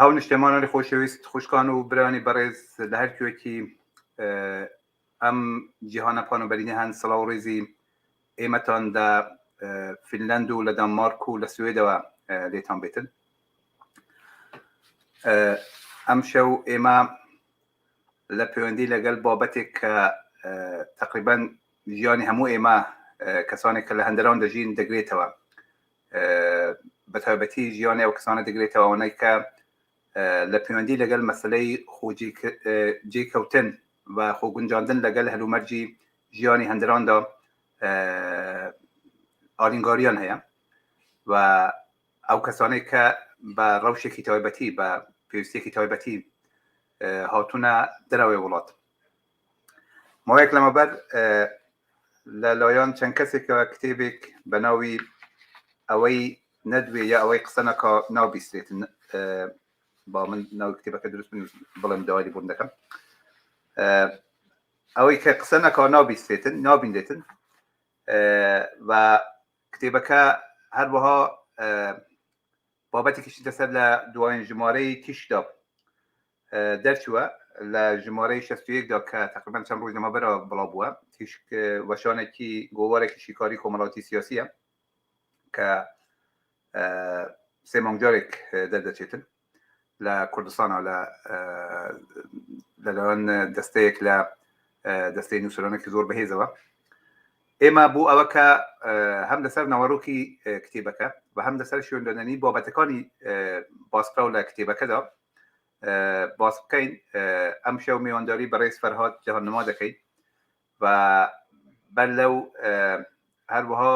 هاونیشتێمانانی خۆشەویست خوشکان و برانی بەڕێز لە هەر کوێکی ئەم جیهانە پان و بەرینە هەن سڵاو ڕێزی ئێمەتان لە فینلند و لە دانمارک و لە سوێدەوە لێتان بێتن ئەم شەو ئێمە لە پەیوەندی لەگەڵ بابەتێک کە تقریبان ژیانی هەموو ئێمە کەسانێک کە لە هەندەران دەژین دەگرێتەوە بە تایبەتی ژیانی ئەو کەسانە دەگرێتەوە ئەوانەی کە لە پەیوەندی لەگەل مەسەلەی خۆ جێکەوتن و خۆگونجاندن لەگەل هەلومەرجی ژیانی هەندراندا ئالینگاریان هەیە و ئەو کەسانەی کە بە ڕەوشێکی تایبەتی بە پێویستێکی تایبەتی هاتوونە دەرەوەی وڵات. ماوەیەک لەمەبەر لە لایەن چەند کەسێکەوە کتێبێک بە ناوی ئەوەی نەدوێ یا ئەوەی قسە نەکا ناوبیستێت با من ناوی کتێبەکە دروست بنووسم بڵێم داوای لێبوردن دەکەم ئەوەی کە قسە نەکا نابیستێتن نابینێتن و کتێبەکە هەروەها بابەتێکیشی لەسەر لە دوایین ژمارەی تیشکدا دەرچووە لە ژمارەی 61 دا کە تقریبا چەند ڕۆژ لەمەبەرەوە بڵاو بووە. تیشک وەشانێکی گۆوارێکی شیکاری کۆمەڵاتی سیاسیە کە سێ مانگ جارێک دەردەچێتن لە کوردستانە لە لەلایەن دەستەیەک لە دەستەی نووسەرانێکی زۆر بەهێزەوە. ئێمە بۆ ئەوە کە هەم لەسەر ناوەڕۆکی کتێبەکە و هەم لەسەر شوێندانانی بابەتەکانی باسکراو لە کتێبەکەدا باس بکەین، ئەم شەو میوانداری بەڕێز فەرهاد جەهاننما دەکەین و بەر لەو هەروەها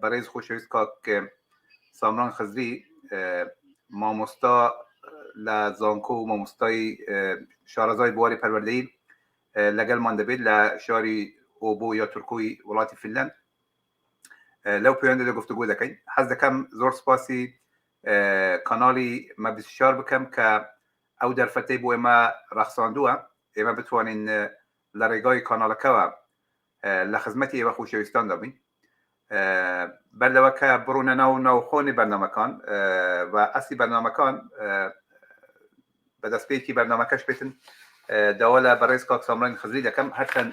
بەڕێز خۆشەویست کاک سامران خزری مامۆستا لە زانکۆ و مامۆستای شارەزای بواری پەروەردەیی لەگەڵمان دەبێت لە شاری ئۆبۆ یا تورکۆی وڵاتی فینلند لەو پەیوەندە گفتوگۆ دەکەین. حەز دەکەم زۆر سپاسی کاناڵی مە 24 بکەم کە ئەو دەرفەتەی بۆ ئێمە ڕەخساندووە ئێمە بتوانین لە ڕێگای کاناڵەکەوە لە خزمەتی ئێوە خۆشەویستاندا بین. بەر لەوە کە بڕونە ناو ناوخۆنی بەرنامەکان و ئەسلی بەرنامەکان بە دەستپێکی بەرنامەکەش بێتن، داوا لە بەڕێز کاک سامران خزری دەکەم، هەرچەند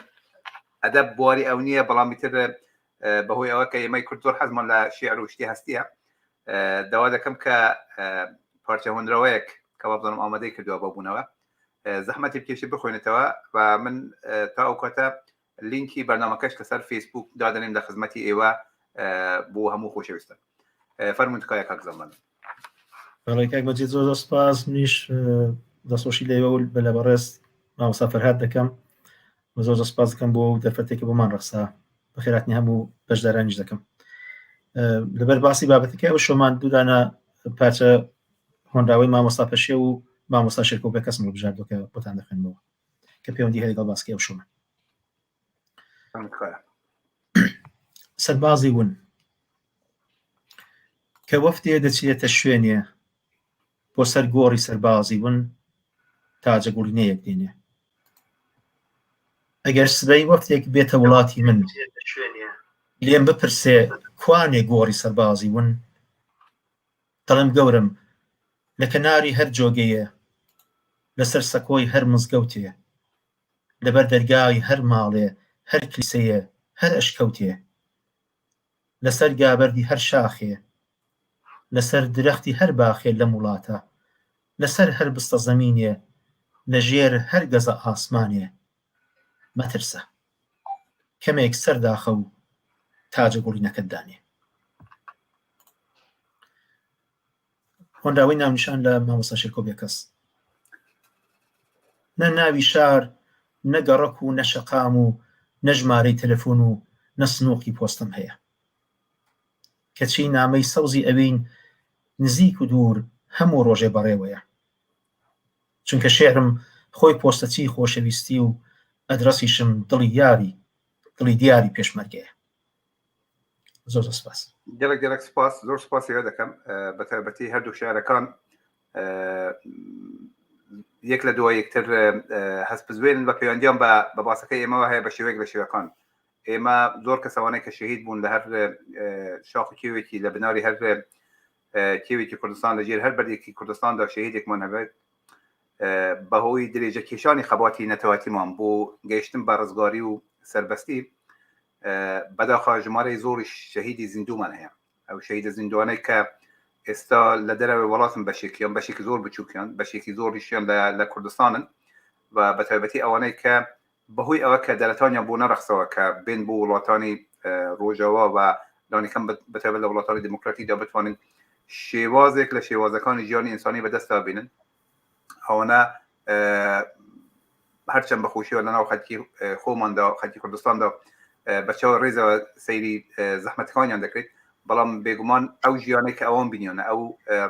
ئەدەب بواری ئەو نییە، بەڵام ئیتر بەهۆی ئەوە کە ئێمەی کورد زۆر حەزمان لە شیعر و شتی هەستیە، داوا دەکەم کە پارچە هۆنراوەیەک کە وابزانم ئامادەی کردووە بۆ بوونەوە زەحمەتی بکێشی بخوێنێتەوە و من تا ئەو کاتە لینکی بەرنامەکەش لەسەر فەیسبوک دادەنێم لە خزمەتی ئێوە بۆ هەموو خۆشەویستان. فەرموون تکایە کاک زەمان. بەڵێ کاک مەجید زۆر زۆر سپاس. منیش دەستخۆشی لە ئێوە و لە بەڕێز مامۆستا فەرهاد دەکەم و زۆر زۆر سپاس دەکەم بۆ ئەو دەرفەتێک کە بۆمان ڕەخسا. بەخێرهاتنی هەموو بەشدارانیش دەکەم. لەبەر باسی بابەتەکە ئەو شۆمان دوودانە پارچە هۆنراوەی مامۆستا پەشێ و مامۆستا شێرکۆ بێکەسم هەڵبژاردووە کە بۆتان دەخوێنمەوە کە پەیوەندی هەیە لەگەڵ باسکەی ئەو شۆمان. سەربازی ون کە وەفدێ دەچێتە شوێنێ بۆ سەر گۆڕی سەربازی ون تاجەگوڵینەیەک دێنێ. ئەگەر سبەی وەفدێک بێتە وڵاتی من لێم بپرسێ کوانێ گۆڕی سەربازی ون، دەڵێم گەورەم لە کەناری هەر جۆگەیێ، لەسەر سەکۆی هەر مزگەوتێ، لەبەر دەرگای هەر ماڵێ، هەر کلیسەیێ، هەر ئەشکەوتێ، لەسەر گابەردی هەر شاخێ، لەسەر درەختی هەر باخێ لەم وڵاتە، لەسەر هەر بستە زەمینێ، لە ژێر هەر گەزە ئاسمانێ. مەترسە. کەمێک سەر داخە و تاجە گوڵینەکەت دانێ. هۆنراوەی ناونیشان لە مامۆستا شێرکۆ بێکەس. نە ناوی شار، نە گەڕەک و نە شەقام و نە ژمارەی تەلەفۆن و نە سنووقی پۆستەم هەیە. کەچی نامەی سەوزی ئەوین نزیک و دوور هەموو ڕۆژێ بەڕێوەیە. چونکە شیعرم خۆی پۆستەچی خۆشەویستی و ئەدرەسیشم دڵی یاری دڵی دیاری پێشمەرگەیە. زۆر زۆر سپاس. گەلەک گەلەک سپاس، زۆر سپاسی ئێوە دەکەم، بەتایبەتی هەردوو شیعرەکان یەک لە دوای یەکتر هەست بزوێنن بە پەیوەندیان بە باسەکەی ئێمەوە هەیە بە شێوەیەک لە شێوەکان. ئێمە زۆر کەسەوانەی کە شەهید بوون لە هەر شاخ و کێوێکی لە بناری هەر کێوێکی کوردستان لە ژێر هەر بەردێکی کوردستاندا شەهیدێکمان هەبێت، بەهۆی درێژە کێشانی خەباتی نەتەوەتیمان بۆ گەیشتن بە ڕزگاری و سەربەستی، بەداخە ژمارەی زۆری شەهیدی زیندوومان هەیە. ئەو شەهیدە زیندوانەی کە ئێستا لە دەرەوەی وڵاتن بەشێکیان، بەشێکی زۆر بچووکیان، بەشێکی زۆریشیان لە کوردستانن و بە تایبەتی ئەوانەی کە بەهۆی ئەوە کە دەرەتانیان بۆ نەڕەخسەوە کە بێن بۆ وڵاتانی ڕۆژاوا و لانیکەم بەتایبەت لە وڵاتانی دیموکراتیدا بتوانن شێوازێک لە شێوازەکانی ژیانی ئینسانی بەدەستدا بێنن. ئەوانە هەرچەند بەخۆشیەوە لەناو خەلکی خۆماندا خەلکی کوردستاندا بە چاوە ڕێزەوە سەیری زەحمەتەکانیان دەکرێت بەڵام بێگومان ئەو ژیانەی کە ئەوان بینیانە ئەو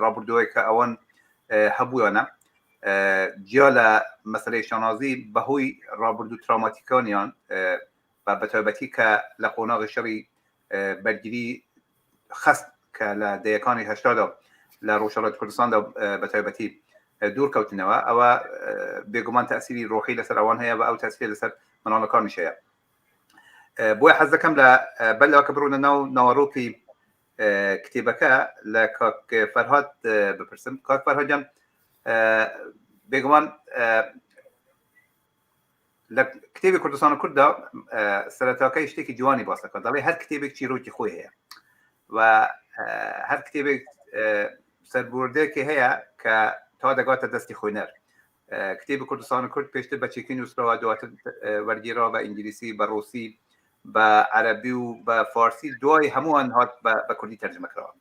ڕابردووەی کە ئەوان هەبوویانە جیا لە مەسلەی شانازی بەهۆی ڕابردوو تراماتیکانیان بە تایبەتی کە لە قۆناغی شەڕی بەرگری خەست کە لە دەیەکانی هەشتادا لە ڕۆژهەڵاتی کوردستاندا بە تایبەتی دوور کەوتنەوە ئەوە بێگومان تەسیری ڕۆحی لەسەر ئەوان هەیە و ئەو تەسیری لەسەر مناڵەکانیش هەیە بۆیە حەز دەکەم لە بەر لەوە کە بڕۆنە ناو ناوەڕۆکی کتێبەکە لە کاک فەرهاد بپرسم کاک فەرهاد گیان بێگومان لە کتێبی کوردستان و کورددا سەرەتاکەی شتێکی جوانی باس دەکات دەڵێ هەر کتێبێک چیرۆکی خۆی هەیە و هەر کتێبێک سەربوردێکی هەیە کە تا دەگاتە دەستی خوێنەر کتێبی کوردستان و کورد پێشتر بە چێکی نووسراوە دواتر وەرگێڕاوە بە ئینگلیسی بە ڕوسی بە عەربی و بە فارسی دوای هەمووان هات بە کوردی تەرجمە کراوە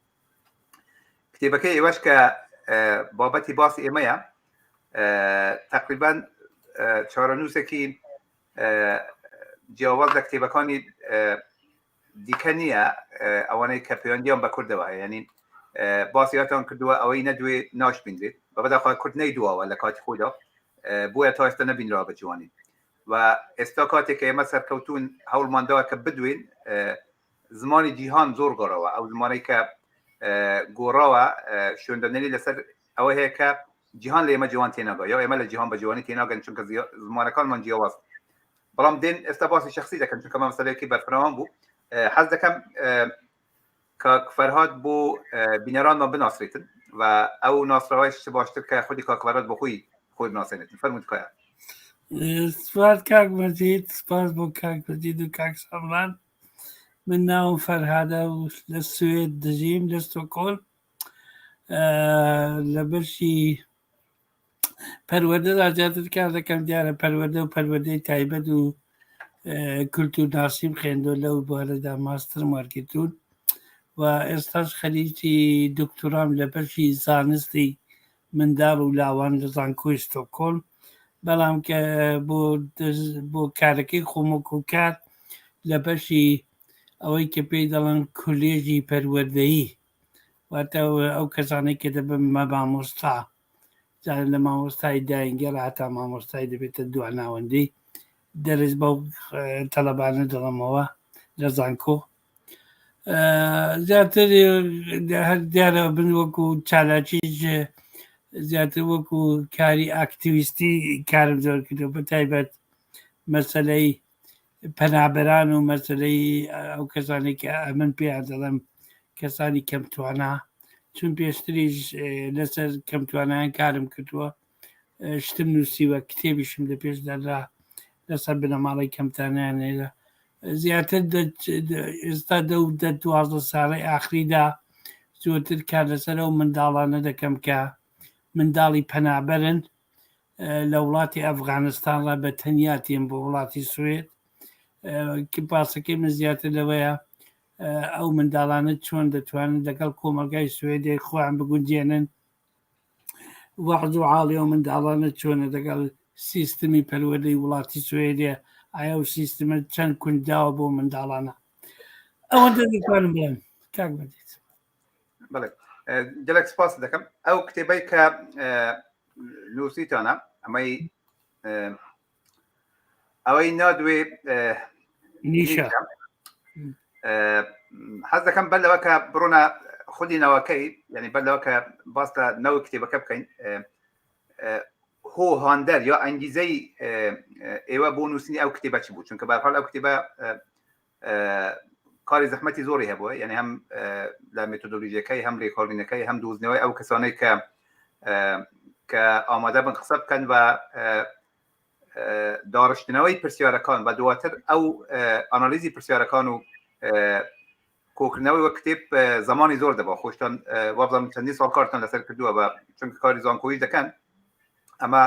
کتێبەکەی ئێوەش کە بابەتی باسی ئێمەیە تقریبان چارەنووسێکی جیاواز لە کتێبەکانی دیکە نییە ئەوانەی کە پەیوەندیان بە کوردەوە هەیە ینی باسیاتان کردووە ئەوەی نەدوێ ناشبینرێت بە بەداخوا کورد نەیدواوە لە کاتی خۆیدا بۆیە تا ئێستا نەبینراوە بە جوانی و ئێستا کاتێک کە ئێمە سەرکەوتون هەوڵمانداوە کە بدوێن زمانی جیهان زۆر گۆڕەوە ئەو زمانەی کە گۆڕاوە شوێندانەری لەسەر ئەوە هەیە کە جیهان لە ئێمە جوان تێناگا یا ئێمە لە جیهان بە جوانی تێناگەن چونکە زمانەکانمان جیاواز بەڵام دێن ئێستا باسی شخصی دەکەن چونکە مەسەلەیەکی بەرفراوان بوو حەز دەکەم کاک فەرهاد بۆ بینەرانمان بناسرێتن و ئەو ناسراوەش چ باشتر کە خودی کاک فەرهاد بۆ خۆی خۆی بناسێنێتن فەرموون تکایە. سپاس کاک مەجید سپاس بۆ کاک مەجید و کاک سامان من ناوم فەرهادە و لە سوێد دەژیم لە ستۆکۆلم لە بەشی پەروەردەدا زیاتر کار دەکەم دیارە پەروەردە و پەروەردەی تایبەت و کولتور ناسیم خوێندۆ لەو بوارەدا ماسترم وەرگرتوون و ئێستاش خەریکی دکتۆرام لە بەشی زانستی منداڵ و لاوان لە زانکۆی ستۆکۆلم بەڵام کە بۆ بۆ کارەکەی خۆم وەکو کار لە بەشی ئەوەی کە پێی دەڵێن کولێژی پەروەردەیی واتە ئەو کەسانەی کە دەبن بە مامۆستا جارێ لە مامۆستای داینگەر هەتا مامۆستای دەبێتە دواناوەندی دەرس بەو تەلەبانە دەڵێمەوە لە زانکۆ زیاتر هەر دیارە بن وەکو چالاکیش زیاتر وەکو کاری ئاکتیویستی کارم زۆر کردو بە تایبەت مەسەلەی پەنابەران و مەسەلەی ئەو کەسانێک کە ئەمن پێیان دەڵێم کەسانی کەمتوانا چون پێشتریش لەسەر کەمتوانایان کارم کردووە شتم نووسیوە کتێبیشم لە پێش دەرا لەسەر بنەماڵەی کەمتانیان هەیە زیاتر ئێستا دە و دە دوازدە ساڵەی ئاخریدا زۆرتر کار لەسەر ئەو منداڵانە دەکەم کە منداڵی پەنابەرن لە وڵاتی ئەفغانستانڕا بە تەنیا تێن بۆ وڵاتی سوێد باسەکەی من زیاتر لەوەیە ئەو منداڵانە چۆن دەتوانن لەگەڵ کۆمەلگای سوێدێ خۆیان بگونجێنن وەعز و عاڵی ئەو منداڵانە چۆنە دەگەڵ سیستمی پەروەردەی وڵاتی سوێدێ ئایا و سیستمە چەند کونداوە بۆ منداڵانە ئەوەندە دەتوانم بڵێم کاک مەجید بەڵێ گەلێک سپاس دەکەم ئەو کتێبەی کە نووسیتانە ئەمەی ئەوەی نادوێ نیشە حەز دەکەم بەر لەوە کە بڕۆنە خودی ناوەکەی یعنی بەر لەوە کە باس لە ناوی کتێبەکە بکەین هۆ هاندەر یا ئەنگیزەی ئێوە بۆ نووسینی ئەو کتێبە چی بوو چونکە بەرحاڵ ئەو کتێبە کاری زەحمەتی زۆری هەبووە یعنی هەم لە مێتۆدۆلۆژیەکەی هەم لێکۆڵینەکەی هەم دۆزینەوەی ئەو کەسانەی کە کە ئامادە بن قسە بکەن و داڕشتنەوەی پرسیارەکان بە دواتر ئەو ئانالیزی پرسیارەکان و کۆکردنەوەی وەک کتێب زمانی زۆر دەبا خۆشتان وابزانم چەندین ساڵ کارتان لەسەر کردووە بە چونکە کاری زانکۆیش دەکەن ئەمە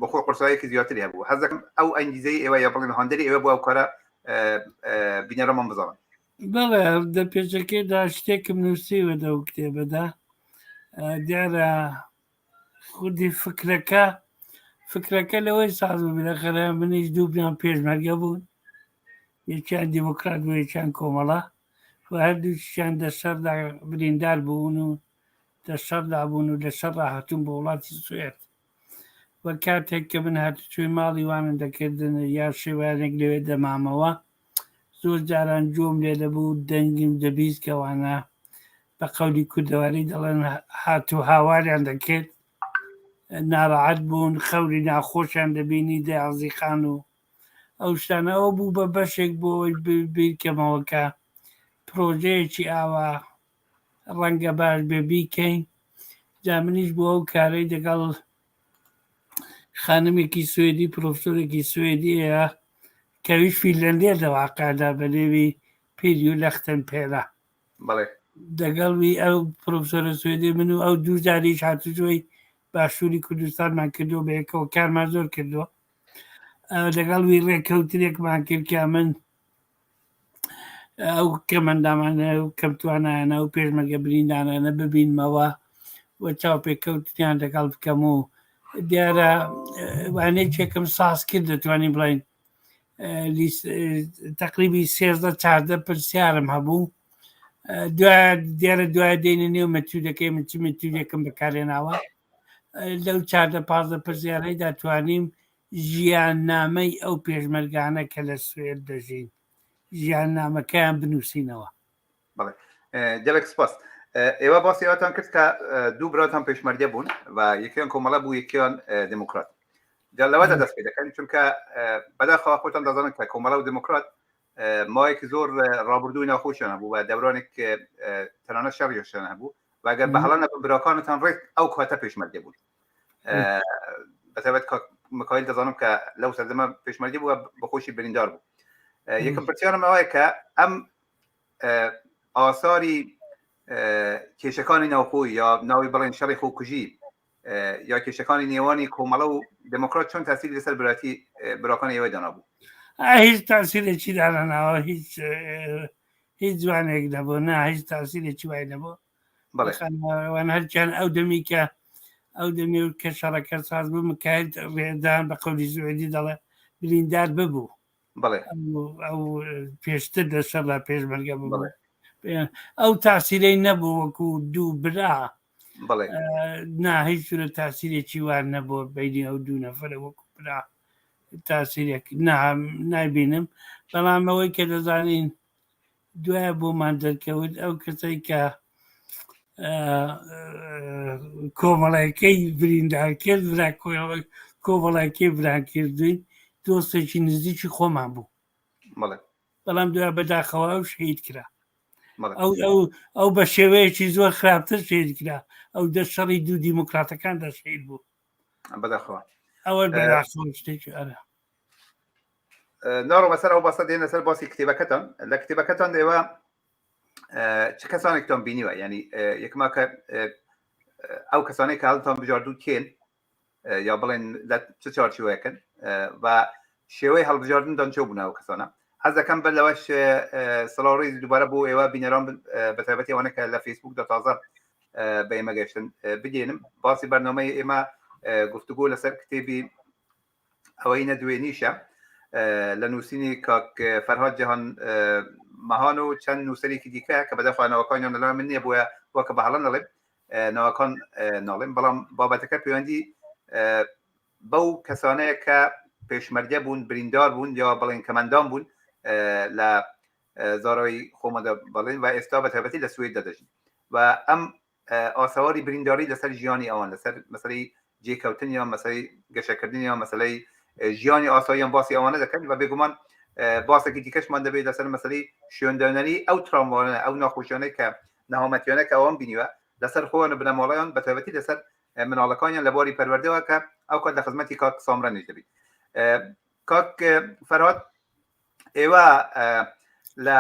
بەخۆی قورسایەکی زیاتری هەبوو حەز دەکەم ئەو ئەنگیزەی ئێوە یا بڵێن هاندەری ئێوە بۆ ئەو کارە بینەرەمان بزانن بەڵێ دە پێشەکەیدا شتێکم نووسیوە دەو کتێبەدا دیارە خودی فکرەکە فکرەکە لەوەی ساز بوو بالاخرە منیش دوو برام پێشمەرگە بوون یەکیان دیموکرات بوو یەکیان کۆمەڵە و هەردووکیان دە شەڕدا بریندار بوون و دە شەڕدا بوون و لە شەڕ هاتوون بۆ وڵاتی سوێد و کاتێک کە من هاتوچۆی ماڵی وانم دەکردن یا شێوانێک لەوێ دەمامەوە زۆر جاران گوێم لێ دەبوو دەنگیم دەبیست کەوانە بە قەولی کوردەواری دەڵێن هات و هاواریان دەکرد ناڕەحەت بوون خەوری ناخۆشیان دەبینی دەیانزیقان و ئەو شتانە ئەوە بوو بە بەشێک بۆ ئەوەی بیرکەمەوە کە پرۆژەیەکی ئاوا ڕەنگە باش بێ بیکەین جا منیش بۆ ئەو کارەی دەگەڵ خانمێکی سوێدی پرۆفسۆرێکی سوێدیە کەویش فینلەندیە لە واقعدا بە نێوی پیریو لەختن پێرا بەڵێ دەگەڵ وی ئەو پرۆفسۆرە سوێدی من و ئەو دوو جاریش هاتوچۆی باشووری کوردستانمان کردو بە یەکەوە کارمان زۆر کردووە لەگەڵ وی ڕێککەوتنێکمان کرد کە من ئەو کەمەندامانە و کەمتوانایانە و پێشمەرگە بریندانانە ببینمەوە و چاوپێکەوتنیان لەگەڵ بکەم و دیارە وانەیەکم ساز کرد دەتوانین بڵین تقریبی سێزدە چاردە پرسیارم هەبوو دیارە دوای دێنە نێو مەتیودەکەی من چ مەتیودێکم بەکارێناوە لەو چاردە پازدە پرسیارەیدا توانیم ژیاننامەی ئەو پێشمەرگانە کە لە سوێد دەژین ژیاننامەکەیان بنووسینەوە. بەڵێ گەلێک سپاس. ئێوە باسی ئەوەتان کرد کە دوو براتان پێشمەرگە بوون و یەکیان کۆمەڵە بوو یەکیان دێموکرات. جا لەوەدا دەست پێ دەکەن چونکە بەداخەوە خۆتان دەزانن کە کۆمەڵە و دێموکرات ماوەیەکی زۆر ڕابردووی ناخۆشیان هەبوو و دەورانێک تەنانەت شەڕیشیان هەبوو و ئەگەر بە هەڵە نەبم براکانتان ڕێک ئەو کاتە پێشمەرگە بوون. بەتایبەت کاک مکایل دەزانم کە لەو سەردەمە پێشمەرگە بووە بەخۆشی بریندار بوو. یەکەم پرسیارم ئەوەیە کە ئەم ئاساری کێشەکانی ناوخۆی یا ناوی بڵێن شەڕی خۆکوژی یا کێشەکانی نێوانی کۆمەڵە و دێموکرات چۆن تاسیری لەسەر براتی براکانی ئێوەی دانابوو؟ هیچ تاسیرێکی دانەناوە هیچ هیچ جوانێک نەبوو نا هیچ تاسیرێکی وای نەبوو وان هەرچیان ئەو دەمی کە ئەو دەمی و کە شەڕەکە ساز بوو مکایل ڕێدان بە قەولی سوێدی دەڵێ بریندار ببوو بەڵێ ئەو پێشتر لە شەڕدا پێشمەرگە بوو ئەو تاسیرەی نەبوو وەکو دوو برا بەڵێ نا هیچ جورە تاسیرێکی وان نەبوو بینی ئەو دوو نەفرە وەکو برا تاسیرێک نایبینم بەڵام ئەوەی کە دەزانین دوایە بۆمان دەرکەوت ئەو کەسەی کە کۆمەڵەکەی بریندار کرد برا کۆمەڵەکەی بران کردوین دۆستێکی نزیکی خۆمان بوو بەڵام دوای بەداخەوە ئەو شەهید کرا ئەو ئەو ئەو بە شێوەیەکی زۆر خراپتر شەهید کرا ئەو دە شەڕی دوو دیموکراتەکاندا شەهید بوو بەداخەوە ئەوە بەداخەوە شتێکی ئەرە ناڕۆمە سەر ئەو باسە دێنە سەر باسی کتێبەکەتان لە کتێبەکەتان ئێوە چ کەسانێکتان بینیوە ینی یەکما کە ئەو کەسانێک کە هەڵتان بژاردوو کێن یا بڵێن لە چ چوارچێوەیەکن و شێوەی هەڵبژاردنتان چۆ بوون ئەو کەسانە حەز دەکەم بەر لەوەش سڵاو ڕێز دووبارە بۆ ئێوە بینەران بە تایبەتی ئەوانە کە لە فەیسبوکدا تازە بە ئێمە گەشتن بگەێنم باسی بەرنامەی ئێمە گفتوگۆ لەسەر کتێبی ئەوەی نەدوێنیشە لە نووسینی کاک فەرهاد جەهان مەهان و چەند نووسەرێکی دیکە کە بەداخوا ناوەکانیان لەلای من نییە بۆیە وەکە بە هەڵە نەڵێم ناوەکان ناڵێم بەڵام بابەتەکە پەیوەندی بەو کەسانەیە کە پێشمەرگە بوون بریندار بوون یا بڵێن کەمەندان بوون لە زارەوەی خۆمەدا بڵێن و ئێستا بە تایبەتی لە سوێددا دەژین و ئەم ئاسەواری برینداری لەسەر ژیانی ئەوان لەسەر مەسەلەی جێکەوتن یان مەسەلەی گەشەکردن یان مەسەلەی ژیانی ئاساییان باسی ئەوانە دەکەن و بێگومان باسێکی دیکەشمان دەبێت لەسەر مەسەلەی شوێندانەری ئەو تراموانە ئەو ناخۆشیانەی کە نەهامەتیانە کە ئەوان بینیوە لەسەر خۆیان و بنەماڵەیان بە تایبەتی لەسەر مناڵەکانیان لە بواری پەروەردەوە کە ئەو کات لە خزمەتی کاک سامرانیش دەبیت کاک فەرهاد ئێوە لە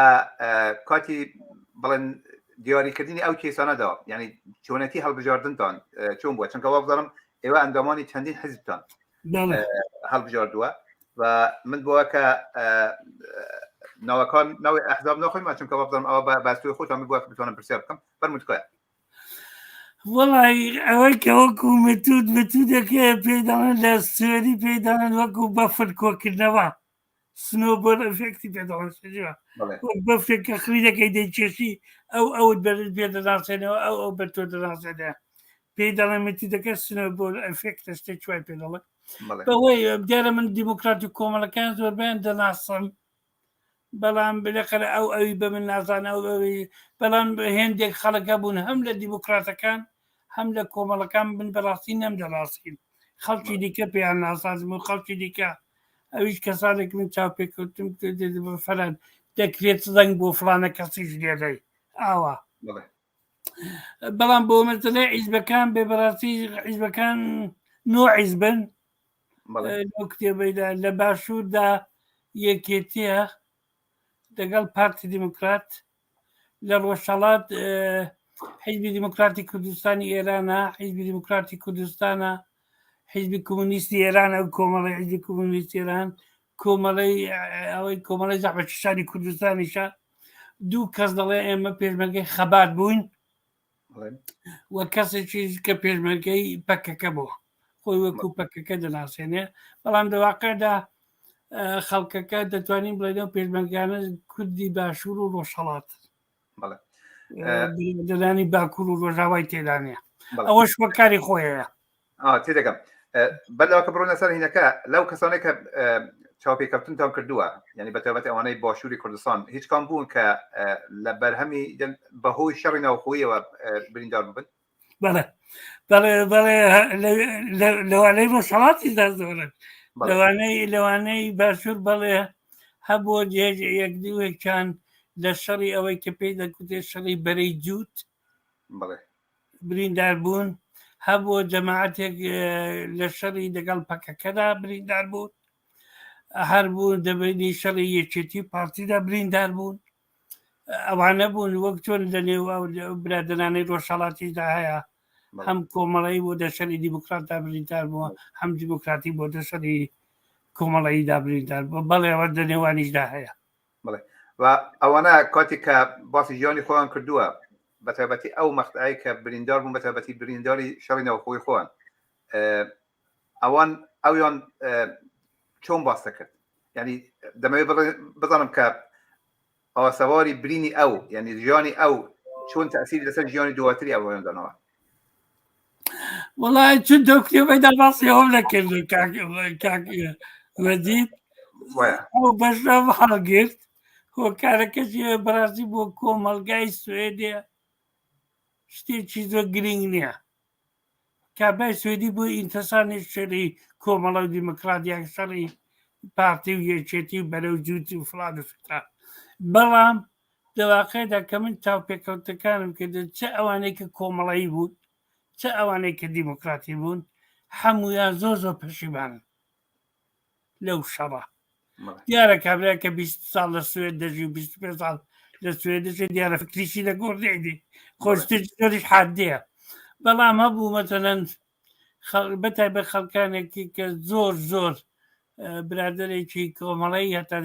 کاتی بڵێن دیاریکردنی ئەو کەیسانەدا یعنی چۆنەتی هەڵبژاردنتان چۆن بووە چونکە وابزانم ئێوە ئەندامانی چەندین حزبتان هەڵبژاردووە و من بووە کە ناوەکان ناوی ئەحزاب ناخۆیم چونکە وابزانم ئەوە بە باستوی خۆتان بووە بتوانم پرسیار بکەم فەرموو تکایە. وەڵی ئەوەی کە وەکو متود متودەکە پێی دەڵێن لە سوێدی پێی دەڵێن وەکو بەفر کۆکردنەوە snowball effect ی پێ دەڵێن سوێدیوە وەک بەفرێک کە خری دەکەی دەیکێشی ئەو ئەوت بەرت پێ دەناسێنەوە ئەو ئەو بە تۆ دەناسێنەوە پێی دەڵێن متودەکە snowball effect ە شتێک وای پێ دەڵێن بەوەی دیارە من دیموکراتی کۆمەڵەکان زۆربیان دەناسم بەڵام بلەقەرە ئەو ئەوی بە من نازانە ئەو ئەوی بەڵام هێندێک خەڵک هەبوون هەم لە دیموکراتەکان هەم لە کۆمەڵەکان من بەڕاستی نەم دەڕاستین خەڵکی دیکە پێیان ناسازم و خەڵکی دیکە ئەویش کەسانێک من چاوپێکەوتم فەران دەکرێت زەنگ بۆ فلانە کەسیش لێدەی ئاوا بەڵام بۆ مەسەلەی حیزبەکان بێ بەڕاستی حیزبەکان نۆ حیزبن لەو کتێبەیدا لە باشووردا یەکێتیە لەگەڵ پارتی دیموکرات لە ڕۆژهەڵات حیزبی دیموکراتی کوردستانی ئێرانە حیزبی دیموکراتی کوردستانە حیزبی کۆمۆنیستی ئێران ئەو کۆمەڵی حیزبی کۆمۆنیستی ئێران کۆمەڵی ئەوەی کۆمەڵی زەحمەتکێشانی کوردستانیشە دوو کەس دەڵێ ئێمە پێشمەرگەی خەبات بووین و کەسێکی کە پێشمەرگەی پەکەکە بوو خۆی وەکو پەکەکە دەناسێنێ بەڵام دەواقعدا خەڵکەکە دەتوانین بڵێنەوە پێشمەرگانە کوردی باشوور و ڕۆژهەڵات دەدانی باکوور و ڕۆژاوای تێدانە ئەوەش وەکاری خۆیە تێدەگەم بەلەوە کە بڕۆنە سەر هینەکە لەو کەسانێک کە چاوپێکەوتنتان کردووە یعنی بە تایبەتی ئەوانەی باشووری کوردستان هیچ کام بوون کە لە بەرهەمی بەهۆی شەڕی ناوخۆیەوە بریندار ببن بەڵێ بەڵێ بەڵێ لەوانەی ڕۆژهەڵاتیشدا زۆرن لەوانەی لەوانەی باشوور بەڵێ هەبووە یەک دووێکیان لە شەڕی ئەوەی کە پێی دەگوترێت شەڕی بەرەی جووت بریندار بوون هەبووە جەماعەتێک لە شەڕی دەگەڵ پەکەکەدا بریندار بوون هەر بوون دەبینی شەڕی یەکێتی پارتیدا بریندار بوون ئەوانە بوون وەک چۆن لە نێو برادەرانەی ڕۆژهەڵاتیشدا هەیە هەم کۆمەڵی بۆ دەشەری دیموکراتدا بریندار بووە هەم دیموکراتی بۆ دەشەری کۆمەڵیدا بریندار بووە بەڵێ ئەوە لە نێوانیشدا هەیە بڵێ و ئەوانە کاتێک کە باسی ژیانی خۆیان کردووە بە تایبەتی ئەو مەقتەعەی کە بریندار بوون بە تایبەتی برینداری شەڕی ناوخۆی خۆیان ئەوان ئەویان چۆن باس دەکرد یعنی دەمەوێت بزانم کە ئاسەواری برینی ئەو یعنی ژیانی ئەو چۆن تەسیری لەسەر ژیانی دواتری ئەویان داناوە وڵای چون دەو کتێبەدا باسی ئەوم نەکرد مەجید ئەو بەشەم هەڵگرت هۆکارەکەشی بەڕاستی بۆ کۆمەڵگای سوێدێ شتێکی زۆر گرنگ نییە کابرای سوێدی بۆ ئینتەسانی شەری کۆمەڵە و دیموکرات یان شەڕی پارتی و یەکێتی و بەرەو جووت و فڵان و فترا بەڵام دەواقعدا کە من چاوپێکەوتەکانم کرد چ ئەوانەی کە کۆمەڵەیی بوون چ ئەوانەی کە دیموکراتی بوون هەمویان زۆر زۆر پەشیمانن لەو شەڕە دیارە کابرا کە 20 ساڵ لە سوێد دەژی و 25 ساڵ لە سوێد دەژی دیارە فکریشی لە گۆڕدێدی خۆشتر زۆریش حادەیە بەڵام هەبوو مەتەلەن بەتایبەت خەڵکانێکی کە زۆر زۆر برادێکی کۆمەڵی هەتا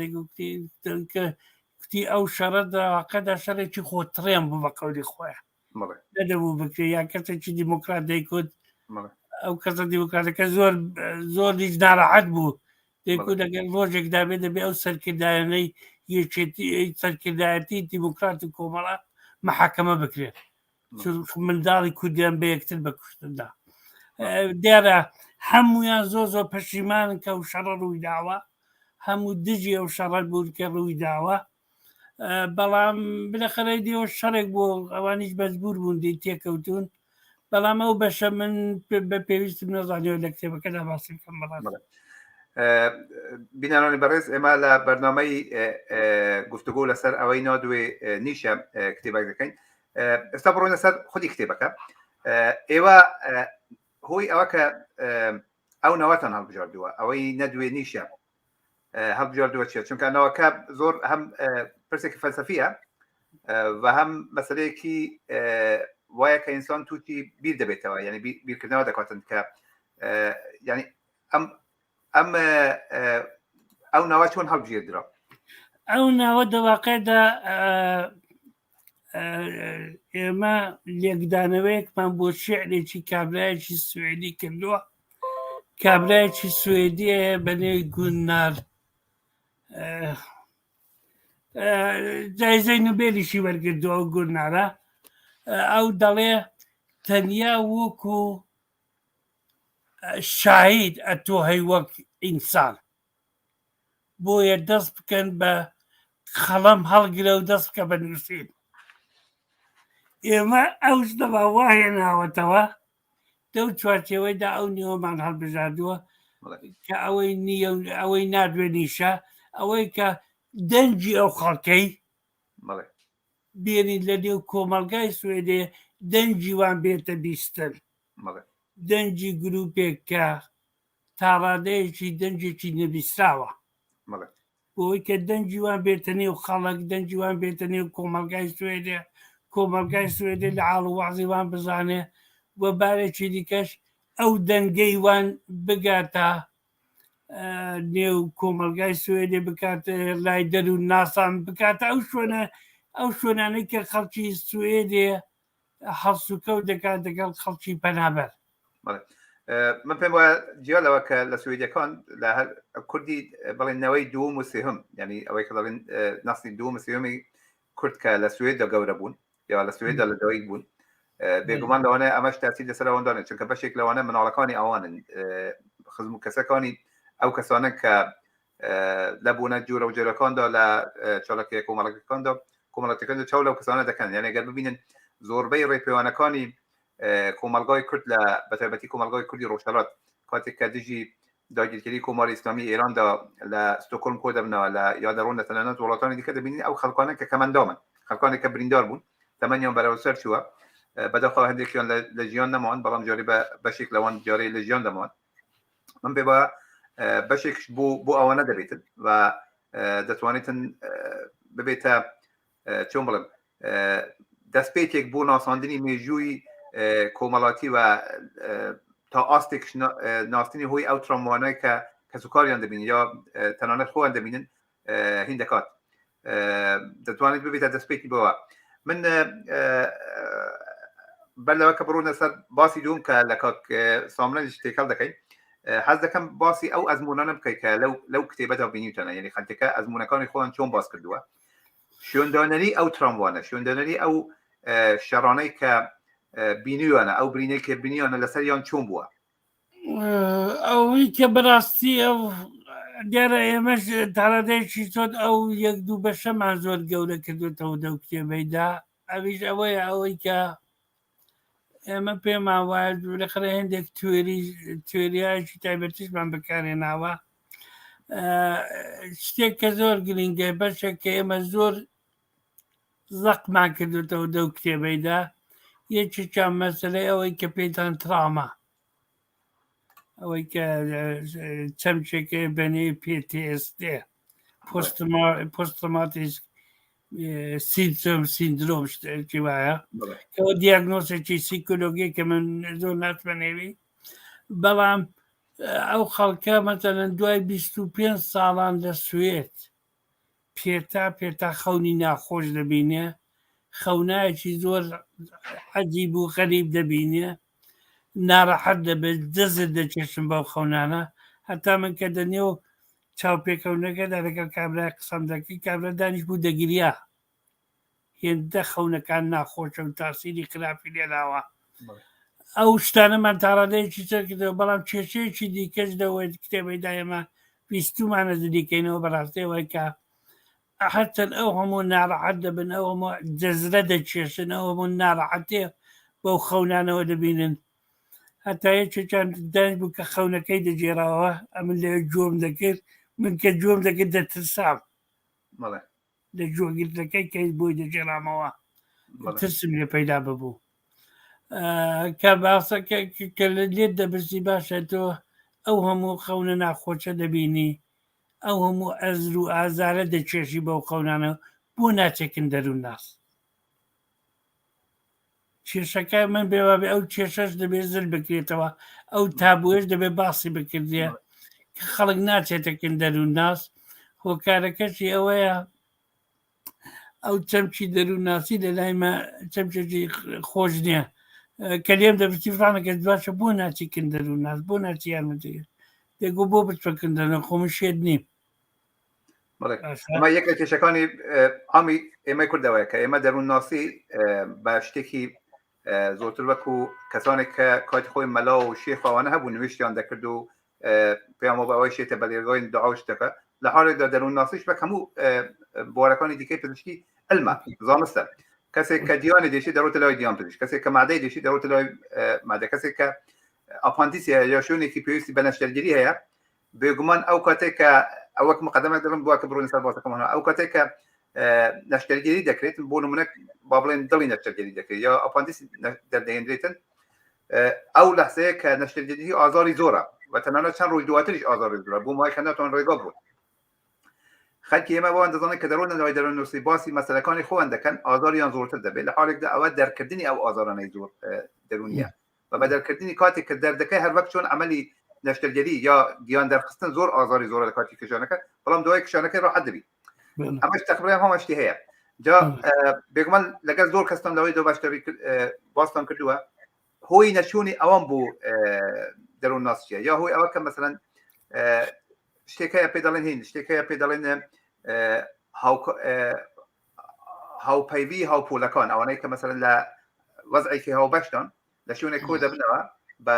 کە کوتی ئەو شەڕە داواقەدا شەڕێکی خۆتڕێن بوو بە قەولی خۆیان نەدەبوو بکرێ یا کەسێکی دیموکرات دەیکوت ئەو کەسە دیموکراتەکە زۆر زۆر دیش ناڕەحەت بوو دەیکوت ئەگەر ڕۆژێک دابێ دەبێ ئەو سەرکردایانەی یەکێتی سەرکردایەتی دیموکرات و کۆمەڵە محاکەمە بکرێت منداڵی کوردیان بە یەکتر بە کوشتندا دیارە هەمویان زۆر زۆر پەشیمانن کە ئەو شەڕە ڕووی داوە هەموو دژی ئەو شەڕە بوون کە ڕووی داوە بەڵام بلەخەرەی دیەوە شەڕێک بۆ ئەوانیش مەجبور بوون دی تێکەوتون بەڵام ئەو بەشە من بە پێویستم نەزانیەوە لە کتێبەکەدا باسی بکەم بەڵام بینەرانی بەڕێز ئێمە لە بەرنامەی گفتوگۆ لەسەر ئەوەی نادوێ نیشە کتێبێک دەکەین ئێستا بڕۆینە سەر خودی کتێبەکە ئێوە هۆی ئەوە کە ئەو ناوەتان هەڵبژاردووە ئەوەی نەدوێ نیشە هەڵبژاردووە چیە چونکە ناوەکە زۆر هەم پرسێکی فەلسەفیە و هەم مەسلەیەکی وایە کە ئینسان تووشی بیر دەبێتەوە یعنی بیرکردنەوە دەکاتن کە یعنی ئەم ئەم ئەو ناوە چۆن هەڵبژێردرا ئەو ناوە دەواقعدا ئێمە لێکدانەوەیەکمان بۆ شعرێکی کابرایەکی سوێدی کردووە کابرایەکی سوێدیە بە نێوی گوننار جایزەی نوبێلیشی وەرگردووە ئەو گورنارە ئەو دەڵێ تەنیا وەکو شاهید ئەتۆ هەی وەک ئینسان بۆیە دەست بکەن بە قەڵەم هەڵگرە و دەست بکە بە نووسین ئێمە ئەو شتەما وا هێناوەتەوە دەو چوارچێوەیدا ئەو نیوەمان هەڵبژاردووە کە ئەوەی نییە و ئەوەی نادوێنیشە ئەوەی کە دەنگی ئەو خەڵکەی بێنین لە نێو کۆمەڵگای سوێدێ دەنگی وان بێتە بیستن دەنگی گروپێک کە تاڕادەیەکی دەنگێکی نەبیستراوە بۆی کە دەنگی وان بێتە نێو خەڵک دەنگی وان بێتە نێو کۆمەڵگای سوێدێ کۆمەڵگای سوێدێ لە عاڵ و وەعزی وان بزانێ و بارێکی دیکەش ئەو دەنگەی وان بگاتە نێو کۆمەلگای سوێدێ بکات لای دەروون ناسان بکاتە ئەو شوێنە ئەو شوێنانەی کە خەڵکی سوێدێ هەڵسوکەوت دەکات دەگەڵ خەڵکی پەنابەر. من پێم وایە جیا لەوە کە لە سویدەکان لە هەر کوردی بڵێن نەوەی دووەم و سێهم ینی ئەوەی کە دەڵێن ناسی دووەم و سێهمی کورد کە لە سوێددا گەورە بوون یا لە سوێددا لە دایک بوون بێگومان لەوانەیە ئەمەش تاسی لەسەر ئەوان دانێت چونکە بەشێک لەوانە مناڵەکانی ئەوانن خزم و کەسەکانی ئەو کەسانە کە لە بوونە جۆرە و جۆرەکاندا لە چالاکیە کۆمەڵەکاندا کۆمەڵەتەکان چاو لەو کەسانە دەکەن یعنی گەر ببینن زۆربەی ڕێپێوانەکانی کۆمەلگای کورد لە بەتایبەتی کۆمەلگای کوردی ڕۆژهەڵات کاتێک کە دژی داگیرکەری کۆماری ئیسلامی ئێراندا لە ستۆکۆلم کۆ دەبنەوە لە یا دەڕۆن لە تەنانەت وڵاتانی دیکە دەبینین ئەو خەڵکانە کە کەمەندامن خەڵکانێک کە بریندار بوون تەمەنیان بەرەو سەر چووە بەداخەوە هەندێکیان لە ژیان نەمان بەڵام جارێ بە بەشێک لەوان جارێ لە ژیان دەمان من پێ بە بەشێک بۆ بۆ ئەوانە دەبێتن و دەتوانێتن ببێتە چۆن بڵێم دەستپێکێک بۆ ناساندنی مێژووی کۆمەڵاتی و تا ئاستێک ناستنی هۆی ئەو تراموانەی کە کەسوکاریان دەبین یا تەنانەت خۆیان دەبینن هین دەکات دەتوانێت ببێتە دەستپێکی بەوە من بەر لەوە کە بڕۆنە سەر باسی دوم کە لە کاک سامرەنج تێکەڵ دەکەین حەز دەکەم باسی ئەو ئەزمونانە بکەیت کە لەو لەو کتێبەدا بینیوتانە یعنی خەلکەکە ئەزمونەکانی خۆیان چۆن باس کردووە شوێندانەری ئەو تراموانە شوێندانەری ئەو شەڕانەی کە بینیوانە ئەو برینەی کە بینیانە لەسەریان چۆن بووە ئەوەی کە بەڕاستی ئەو دیارە ئێمەش تاڕادەیەکی زۆر ئەو یەک دوو بەشەمان زۆر گەورە کردوێتەوە دەو کتێبەیدا ئەویش ئەوەیە ئەوەی کە ئێمە پێمان وایە لەخرە هێندێک توێری توێریایەکی تایبەتیشمان بەکارهێناوە شتێک کە زۆر گرنگە بەشێک کە ئێمە زۆر زەقمان کردوتەوە دەو کتێبەیدا یەکێکیان مەسەلەی ئەوەی کە پێتان تراما ئەوەی کە چەمکێکە بەنێ PTSD post-traumatic syndrome syndrome شتێکی وایە کەەوە دیاگنۆسێکی سیکۆلۆگی کە من زۆر ناچمە نێوی بەڵام ئەو خەڵکە مەتەلەن دوای 25 ساڵان لە سوێت پێتا پێتا خەونی ناخۆش دەبینێ، خەونایەکی زۆر عەجیب و غەریب دەبینێ، ناڕەحەت دەبێت، دەزر دەکێشن بەو خەونانە، هەتا من کە دەنێو چاوپێکەونەکەدا لەگەڵ کابرای قسەم دەکرد، کابرا دانیشتبوو دەگریا، هێندە خەونەکان ناخۆشە و تاسیری خراپی لێناوە. ئەو شتانەمان تاڕادەیەکی چەر کردەوە، بەڵام کێشەیەکی دیکەش لەوەی کتێبەیدا ئێمە ویستومانە زلیکەینەوە بەڕاستی ئەوەی کە هەرچەند ئەو هەموو ناڕەحەت دەبن ئەو هەموو جەزرە دەکێشن ئەو هەموو ناڕەحەتێ بەو خەونانەوە دەبینن هەتا یەکێکیان دانیش بوو کە خەونەکەی دەگێڕاوە ئەمن لەوێ گوێم دەکرد من کە گوێم دەکرد دەترسام لە گوێگرتنەکەی کە بۆی دەگێڕامەوە ترسم لێ پەیدا ببوو کە باسە کە لێت دەبرسی باشە تۆ ئەو هەموو خەونە ناخۆشە دەبینی ئەو هەموو ئەزر و ئازارە دەکێشی بەو خەونانە بۆ ناچێکن دەروون ناس کێشەکە من بێوابێ ئەو کێشەش دەبێت زل بکرێتەوە ئەو تابوێش دەبێت باسی بکردێ کە خەڵک ناچێتەکن دەروون ناس هۆکارەکەشی ئەوەیە. ئەو چەمکی دەروونناسی لە لای مە چەمکێکی خۆش نییە کە لێم دەپرسی فڵانە کەس باشە بۆ ناچی کن دەروونناس بۆ ناچی یارمەتی دەگو بۆ بچمە کن دەروون خۆ من شێت نیم. بەڵێ ئەمە یەک لە کێشەکانی عامی ئێمەی کوردەوەیە کە ئێمە دەروونناسی بە شتێکی زۆرتر وەکو کەسانێک کە کاتی خۆی مەلا و شێخ ئەوانە هەبوو نوێشتیان دەکرد و پێیان وابوو ئەوەی شێتە بە لێرگای دوعا و شتەکە لە حاڵێکدا دەروونناسیش وەک هەموو بوارەکانی دیکەی پزیشکی علمە زانستە کەسێک کە دیانی دێشی دەڕۆتە لای دیان پزیشک کەسێک کە مادەی دێشی دەڕۆتە لای مادە کەسێک کە ئاپاندیس هەیە یا شوێنێکی پێویستی بە نەشتەرگەری هەیە بێگومان ئەو کاتێک کە ئەوەک مقدمە دەڵم بووە کە بڕۆین سەر باسەکەمان ئەو کاتێک کە نەشتەرگەری دەکرێت بۆ نمونە با بڵێن دڵی نەشتەرگەری دەکرێت یا ئاپاندیس دەردەهێنرێتن ئەو لەحزەیە کە نەشتەرگەری ئازاری زۆرە و تەنانەت چەند ڕۆژ دواتریش ئازاری زۆرە بۆ مای کە ناتوان ڕێگا بڕۆن خەلکی ئێمە بۆیان دەزانن کە دەڕۆنە لای دەرووننووسی باسی مەسەلەکانی خۆیان دەکەن ئازاریان زۆرتر دەبێت لە حاڵێکدا ئەوە دەرکردنی ئەو ئازارانەی زۆر دەروونیە و بە دەرکردنی کاتێک کە دەردەکەی هەر وەک چۆن عملی نەشتەرگەری یا گیان دەرخستن زۆر ئازاری زۆرە لە کاتی کشانەکە بەڵام دوای کشانەکەی ڕاحەت دەبی ئەمەش تقریبا هەمان شتی هەیە جا بێگومان لەگەڵ زۆر کەستان لەوەی دۆ باشتری باستان کردووە هۆی نەچوونی ئەوان بوو دەروون ناسیە یا هۆی ئەوە کە مەسەلەن شتێک هەیە پێ دەڵێن هین شتێک هەیە پێ دەڵێن هاوپەیوی هاوپۆلەکان ئەوانەی کە مەسەلەن لە وەزعێکی هاوبەشدان لە شوێنێک کۆ دەبنەوە بە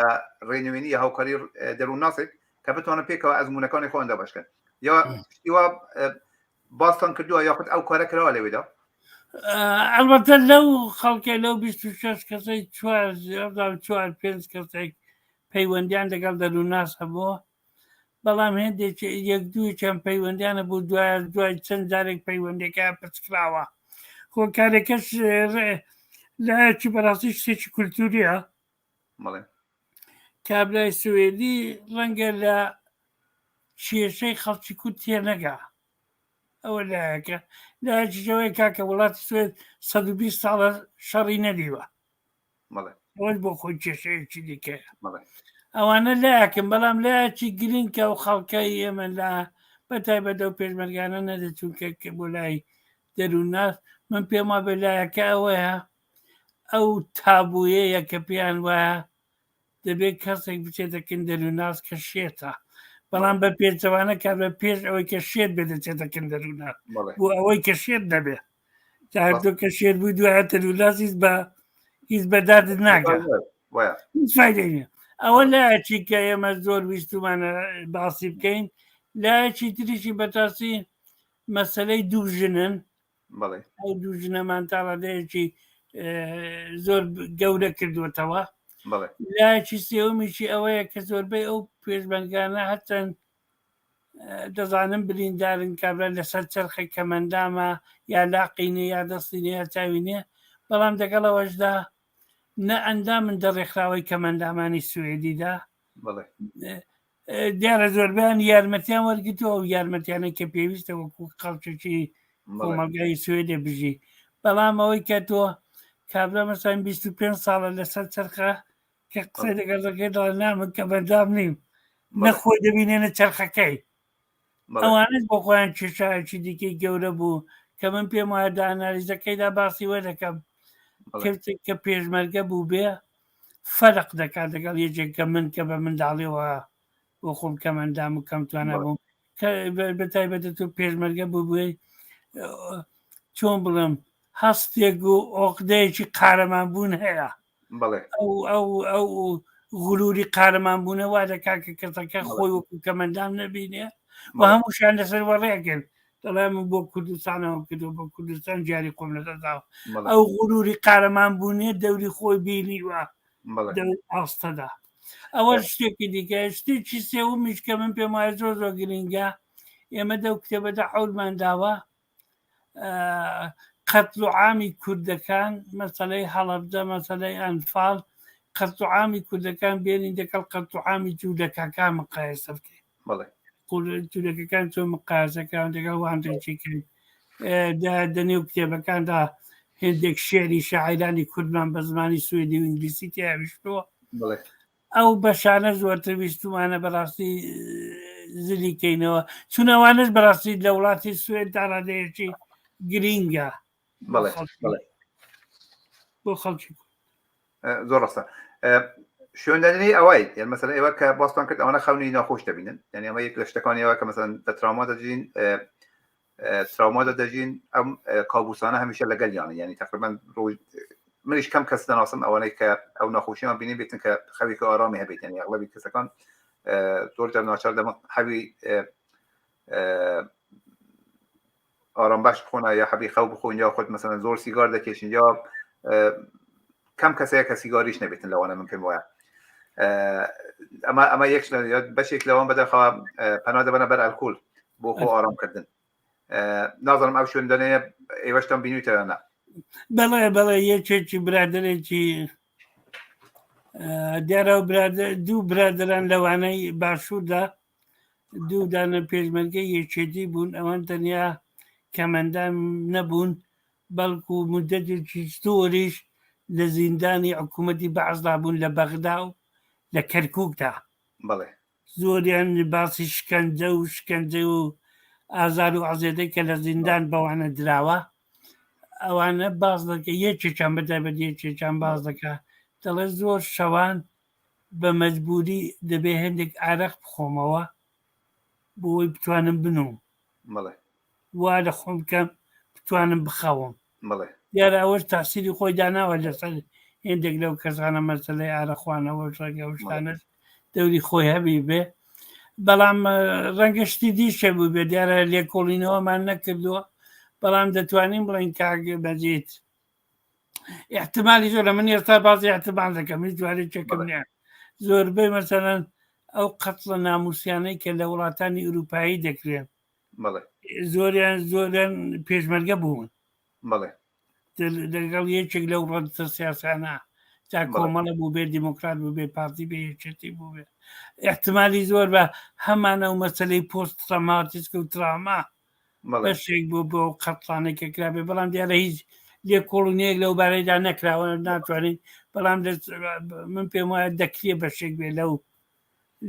ڕێنوێنی یا هاوکاری دەروونناسێک کە بتوانن پێکەوە ئەزمونەکانی خۆیان دابەشکەن یا شتیوا باستان کردووە یاخود ئەو کارە کراوە لەوێدا؟ ئەلبەتە لەو خەڵکە لەو 26 کەسەی چوار چوار پێنج کەسێک پەیوەندیان لەگەڵ دەروونناس هەبووە بەڵام هێندێک یەک دوویان پەیوەندیانە بوو دوای دوای چەند جارێک پەیوەندەکە پچکراوە هۆکارەکەش لایەکی بەڕاستی شتێکی کولتوریە کابرای سوێدی ڕەنگە لە کێشەی خەڵکی کورد تێنەگا ئەوە لایەکە لایەکیشەوەی کاکە وڵاتی سوێد 120 ساڵە شەڕی نەدیوە ئەوەش بۆ خۆی کێشەیەکی دیکەیە ئەوانە لایەکم بەڵام لایەکی گرنگ کە ئەو خەڵکەی ئێمە لە بە تایبەت ئەو پێشمەرگانە نەدەچوون کە بۆ لای دەروونناس من پێم وابێ لایەکە ئەوەیە ئەو تابوویەیە کە پێیان وایە دەبێت کەسێک بچێتە کن دەروونناس کە شێتە بەڵام بە پێچەوانە کار بە پێش ئەوەی کە شێت بێ دەچێتە کن دەروونناس بۆ ئەوەی کە شێت نەبێ تۆ کە شێت بووی دوای دەروونناس هیچ بە هیچ بەدادت ناکات هیچ فایدەی نییە ئەوە لایەکی کە ئێمە زۆر ویستومانە باسی بکەین لایەکی تریشی بەتاسی مەسەلەی دوو ژنن ئەو دوو ژنەمان تا ڕادەیەکی زۆر گەورە کردوێتەوە لایەکی سێومیشی ئەوەیە کە زۆربەی ئەو پێشمەرگانە هەرچەند دەزانم بریندارن کابرا لەسەر چرخە کەمەندامە یا لاقی نیە یا دەستی نیە یا چاوی نییە بەڵام دەگەڵەوەشدا نە ئەندامن دە ڕێکخراوەی کەمەندامانی سوئدیدا دیارە زۆربیان یارمەتیان وەرگتووە ئەو یارمەتیانە کە پێویستە وەکو خەڵکێکی کۆمەڵگای سوێدێ بژی بەڵام ئەوەی کە تۆ کابرا مەسان 25 ساڵە لەسەر چرخە کە قسەی لەگەڵ دەکەی دەڵێ نا من کە بەردام نیم نە خۆی دەبینێ نە چەرخەکەی ئەوانەش بۆ خۆیان کێشایەکی دیکەی گەورە بوو کە من پێم وایە دە ئەنالیزەکەیدا باسی وە دەکەم کەسێک کە پێشمەرگە بوو بێ فەرق دەکات لەگەڵ یەکێک کە من کە بە منداڵیەوە بۆ خۆم کەمەندام و کەم توانا بووم کە بە تایبەتە تۆ پێشمەرگە بوو بووی چۆن بڵێم هەستێک و ئۆقدەیەکی قارەمان بوون هەیە ئەو ئەو ئەو غروری قارەمان بوونە وا دەکات کە کەسەکە خۆی وەکو کەمەندام نەبینێ و هەمووشیان لەسەر وەڕێکن دەڵێ من بۆ کوردستانەوە کردو بۆ کوردستان جاری خۆم لەدەستداوە ئەو غروری قارەمان بوونێ دەوری خۆی بینیوە دەو ئاستەدا ئەوە شتێکی دیکە شتێکی سێومیش کە من پێم وایە زۆر زۆر گرنگە ئێمە دەو کتێبەدا حەولمان داوە قەتل و عامی کوردەکان مەسەلەی هەڵەبجە مەسەلەی ئەنفال قەتل و عامی کوردەکان بێنین دەکەڵ قەتل و عامی جوولەکەکان مقایسە بکەین جوولەکەکان چۆن مقایسەکان دەگەڵ وان دەچیکەین دەنێو کتێبەکاندا هێندێک شعری شاعرانی کوردمان بە زمانی سوێدی و ئینگلیسی تیاویشتووە ئەو بەشانە زۆرتر ویستومانە بەڕاستی زلی کەینەوە چون ئەوانەش بەڕاستی لە وڵاتی سوێد تا ڕادەیەکی گرینگە. بۆ خەڵکی زۆر ڕاستە شوێندانەری ئەوەی یان مەسەلەن ئێوە کە باستان کرد ئەوانە خەونی ناخۆش دەبینن یعنی ئەمە یەک لە شتەکانی ئەوە کە مەسەلەن لە تراوما دەژین تراومادا دەژین ئەم کابوسانە هەمیشە لەگەلیانە یعنی تقریبا ڕۆژ منیش کەم کەس دەناسم ئەوانەی کە ئەو ناخۆشیان بینی بێتن کە خەوێکی ئارامی هەبێت یعنی ئەغلبی کەسەکان زۆر جار ناچار دەمە حەوی ئارام بەخش بخۆنە یا حەبی خەو بخۆن یا خۆت مەسەلەن زۆر سیگار دەکێشن یا کەم کەسەیە کە سیگاریش نەبێتن لەوانە من پێم وایە ئەمە ئەمە یەک بەشێک لەوان بەدەخەوە پەنا دەبەنە بەر ئەلکول بۆ خۆ ئارامکردن نازانم ئەو شوێن دەنێ ئێوەشتان بینیتەوە نا بەڵێ بەڵێ یەکێکی برادێکی دیارە دوو برادران لەوانەی باشووردا دوو دانە پێشمەرگەی یەکێتی بوون ئەوان تەنیا کەمەندان نەبوون بەڵکو مدەتێکی زۆریش لە زیندانی حکوومەتی بەعسدا بوون لە بەغدا و لە کەرکووکدا بەڵێ زۆریان باسی شکەنجە و شکەنجە و ئازار و عەزێتەی کە لە زیندان بەوانە دراوە ئەوانە باس دەکە یەکێکیان بەتایبەت یەکێکیان باس دەکا دەڵێ زۆر شەوان بە مەجبوری دەبێ هێندێک ئارەق بخۆمەوە بۆی بتوانم بنوم بەڵێ وا لە خۆم بکەم بتوانم بخەوم بەڵێ دیارە ئەوەش تاسیری خۆی داناوە لەسەر هێندێک لەو کەسانە مەسەلەی ئارەخوانەوە ڕەنگە ئەو شتانەش دەوری خۆی هەبی بێ بەڵام ڕەنگە شتی دیشە بوو بێ دیارە لێکۆڵینەوەمان نەکردووە بەڵام دەتوانین بڵێن کاک مەجید احتمالی زۆرە من ئێستا باسی احتمال دەکەم هیچ جوارێکێکم نییە زۆربەی مەسەلەن ئەو قەتڵە ناموسیانەی کە لە وڵاتانی ئەوروپایی دەکرێن زۆریان زۆریان پێشمەرگە بوون بەڵێ لەگەڵ یەکێک لەو ڕەتە سیاسانە تا کۆمەڵە بوو بێ دیموکرات بوو بێ پارتی بێ یەکێتی بوو بێ احتمالی زۆر بە هەمانە و مەسلەی پۆست تراماتیسک و تراما بەشێک بۆ بۆ قەتڵانێک کە کرابێ بەڵام دیارە هیچ لێکۆڵینەیەک لەو بارەیدا نەکراوە ناتوانین بەڵام من پێم وایە دەکرێ بەشێک بێ لەو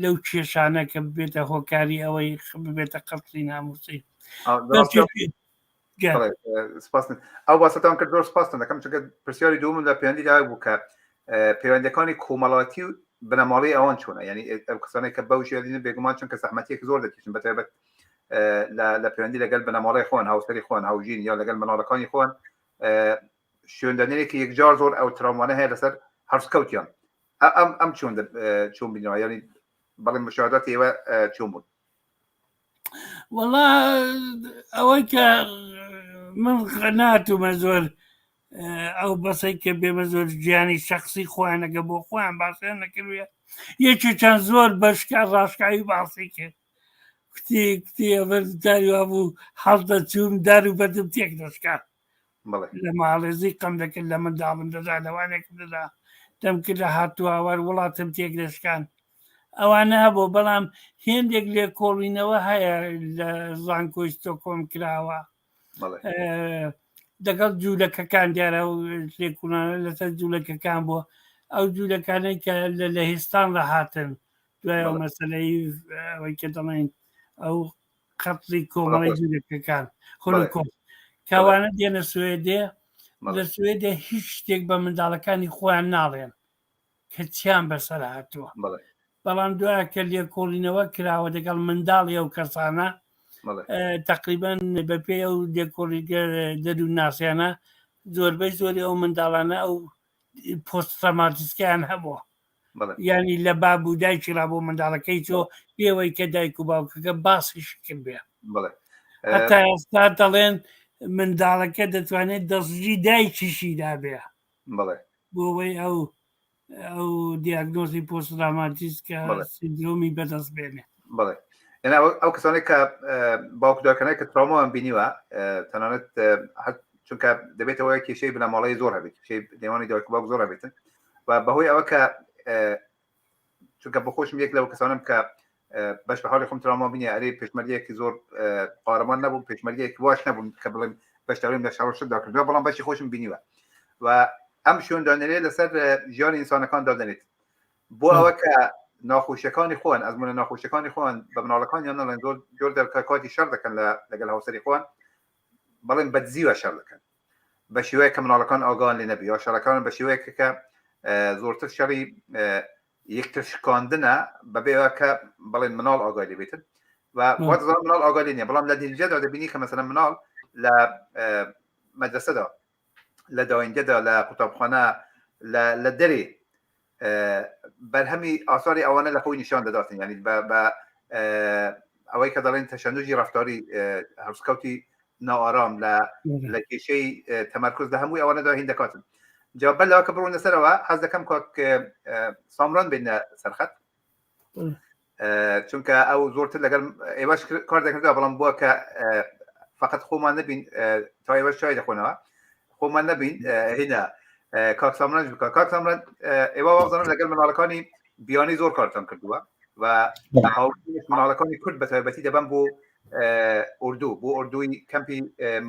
لەو کێشانە کە ببێتە هۆکاری ئەوەی ببێتە قەتڵی ناموسی سپاس ئەو باسەتان کرد زۆر سپاستان دەکەم چونکە پرسیاری دووەمم لە پەیوەندیدا بوو کە پەیوەندەکانی کۆمەڵاتی و بنەماڵەی ئەوان چۆنە یعنی ئەو کەسانێک کە بەو ژێرین بێگومان چونکە زەحمەتیەک زۆر دەکێشن بەتایبەت لە پەیوەندی لەگەڵ بنەماڵەی خۆن هاوسەری خۆن هاوژین یا لەگەڵ مناڵەکانی خۆن شوێندانێکی یەکجار زۆر ئەو تراومانە هەیە لەسەر هەرسکەوتیان ئەم ئەم چۆن چۆن بینەوە یعنی بەڵێ مشاهدات ئێوە چۆن بوون وەڵا ئەوەی کە من ناتومە زۆر ئەو بەسەی کە بێمە زۆر گیانی شخصی خۆیانەکە بۆ خۆیان باسیان نەکردوە یەکێکیان زۆر بەشکە ڕاشکاوی باسی کرد کوتی کوتی ئەمە جاری وابوو هەڵدەچووم دار و بەردم تێک دەشکا لە ماڵێ زیقەم دەکرد لە منداڵم دەدا لەوانێکم دەدا دەم کرد لە هاتوواوەر وڵاتم تێک دەشکان ئەوانە هەبوو بەڵام هێندێک لێکۆڵینەوە هەیە لە زانکۆی ستۆکۆم کراوە دەگەڵ جوولەکەکان دیارە و لێکۆڵانە لەسەر جوولەکەکان بووە ئەو جوولەکانەی کە لە لەهستان ڕەهاتن دوای ئەو مەسلەی ئەوەی کە دەڵێن ئەو قەتڵی کۆمەڵی جوولەکەکان هۆلۆکۆست کاوانە دێنە سوێدێ لە سوێدێ هیچ شتێک بە منداڵەکانی خۆیان ناڵێن کە چیان بەسەر هاتووە بەڵام دوای کە لێکۆڵینەوە کراوە دەگەڵ منداڵی ئەو کەسانە تقریبان بەپێی ئەو لێکۆڵیگە دەروون ناسیانە زۆربەی زۆری ئەو منداڵانە ئەو پۆست تراماتیسکیان هەبووە ینی لە باب و دایکی ڕا بۆ منداڵەکەی تۆ پێوەی کە دایک و باوکەکە باسی شکر بێ هەتا ئێستا دەڵێن منداڵەکە دەتوانێت دەستجی دایکیشی دابێ بۆەوەی ئەو ئەو دیاگنۆزی پۆستراماتیس کە سیندرۆمی بەدەست بێنێ بڵێ ئەو کەسانێک کە باوک داکەنای کە تراوماوان بینیوە تەنانەت چونکە دەبێتەوە کێشەی بنەماڵەی زۆر هەبێت کێشەی نێوانی دایک و باوک زۆر هەبێتن و بەهۆی ئەوە کە چونکە بەخۆشم یەک لەو کەسانم کە بەش بە حاڵی خۆم تراما بینی ئەرێ پێشمەرگەیەکی زۆر قارەمان نەبووم پێشمەرگەیەکی واش نەبووم کە بڵێم بەشداریم لە شەڕ شتدا کردووە بەڵام بەشی خۆشم بینیوە و ئەم شوێن دانێت لەسەر ژیانی ئینسانەکان دادەنێت بۆ ئەوە کە ناخۆشیەکانی خۆیان ئەزمونە ناخۆشیەکانی خۆیان بە مناڵەکانیان نەڵێن زۆر جۆر دەرکە کاتی شەڕ دەکەن لە لەگەڵ هاوسەری خۆیان بەڵێن بەدزیوە شەڕ دەکەن. بە شێوەیەک کە مناڵەکان ئاگان لێ نەبی یا شەڕەکان بە شێوەیەک کە زۆرتر شەڕی یەکتر شکاندنە بەبێ کە بەڵێن مناڵ ئاگای لێ بێتن و واتزان مناڵ ئاگای لێ نیە بەڵام لە نتیجەدا دەبینی کە مەسەلەن مناڵ لە مەدرسەدا لە داینگەدا لە قوتابخانە لە دەرێ بەرهەمی ئاساری ئەوانە لە خۆی نیشان دەداتن یعنی بە ئەوەی کە دەڵێن تەشەنوجی ڕفتاری هەڵسکەوتی نائارام لە لە کێشەی تەمەرکز لە هەمووی ئەوانەدا هین دەکاتن جا بەر لەوە کە بڕۆنە سەرەوە حەز دەکەم کاک سامران بێنە سەرخەت چونکە ئەو زۆرتر لەگەڵ ئێوەش کار دەکردەوە بەڵام بووە کە فقط خۆمان نەبین تا ئێوەش چای دەخۆنەوە خۆمان نەبین هینا کاک سامرانش بکە کاک سامران ئێوە وابزانم لەگەڵ مناڵەکانی بیانی زۆر کارتان کردووە و مناڵەکانی کورد بە تایبەتی دەبەن بۆ ئوردوو بۆ ئۆردووی کەمپی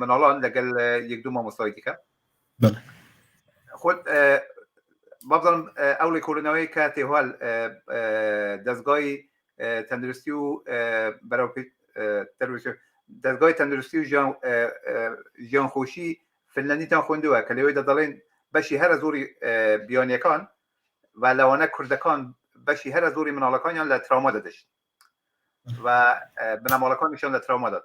مناڵان لەگەڵ یەک دوو مامۆستای دیکە خۆت بابزانم ئەو لێکۆڵینەوەی کە تێوال دەستگای تەندروستی و بەرەو دەستگای تەندروستی و ژیان خۆشی فنلندیتان خوێندووە کە لەوێدا دەڵێن بەشی هەرە زۆری بیانیەکان و لەوانە کوردەکان بەشی هەرە زۆری مناڵەکانیان لە تراوما دەدەشت و بنەماڵەکانیشیان لە تراومادا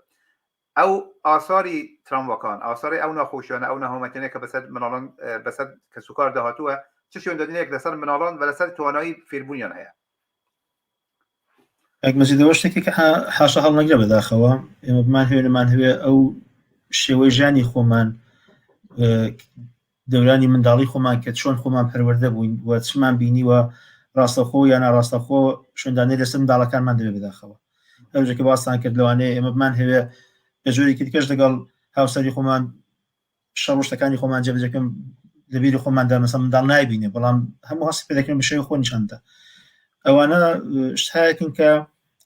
ئەو ئاساری ترامواکان ئاساری ئەو ناخۆشیانە ئەو نەهامەتیانە کە بەسەر مناڵان بەسەر کەسوکار داهاتووە چ شوێندانێک لەسەر مناڵان و لەسەر توانایی فێربوونیان هەیە؟ کاک مەجید ئەوە شتێکە کە حاشا هەڵنەگرە بەداخەوە ئێمە بمان هەوێ نەمان هەوێ ئەو شێوەی ژیانی خۆمان دەورانی منداڵی خۆمان کە چۆن خۆمان پەروەردە بووین و چمان بینیوە ڕاستەخۆ یان ناڕاستەخۆ شوێندانەی لەسەر منداڵەکانمان دەبێت بەداخەوە ئەوجە کە باستان کرد لەوانەیە ئێمە بمان هەوێ بە جۆرێکی دیکەش لەگەڵ هاوسەری خۆمان شەڕ و شتەکانی خۆمان جێبەجێکەم لە بیری خۆماندا مەسە منداڵ نایبینێ بەڵام هەموو هەستی پێ دەکەن بە شێوەی خۆ نیشاندا ئەوانە شتایەکن کە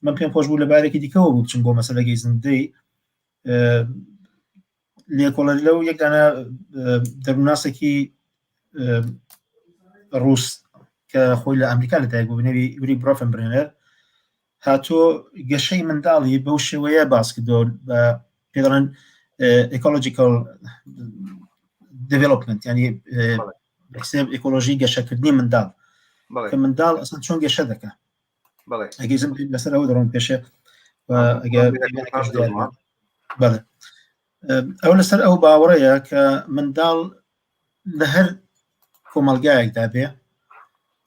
من پێم خۆش بوو لە بارێکی دیکەوە بوو بچم بۆ مەسەلەگەی زندەی لێکۆڵەر لەو یەکدانە دەروونناسێکی ڕوس کە خۆی لە ئەمریکا لەدایک بوو بنەوی یوری برۆفن برێنەر هاتۆ گەشەی منداڵی بەو شێوەیە باس کردو بە پێ دەڵێن ecological development ینی حسێب ئیکۆلۆژی گەشەکردنی منداڵ کە منداڵ ئەسڵ چۆن گەشە دەکە ئەگەیزم لەسەر ئەوە دەڕۆم پێشێ بەڵێ ئەو لەسەر ئەو باوەڕەیە کە منداڵ لە هەر کۆمەلگایەکدا بێ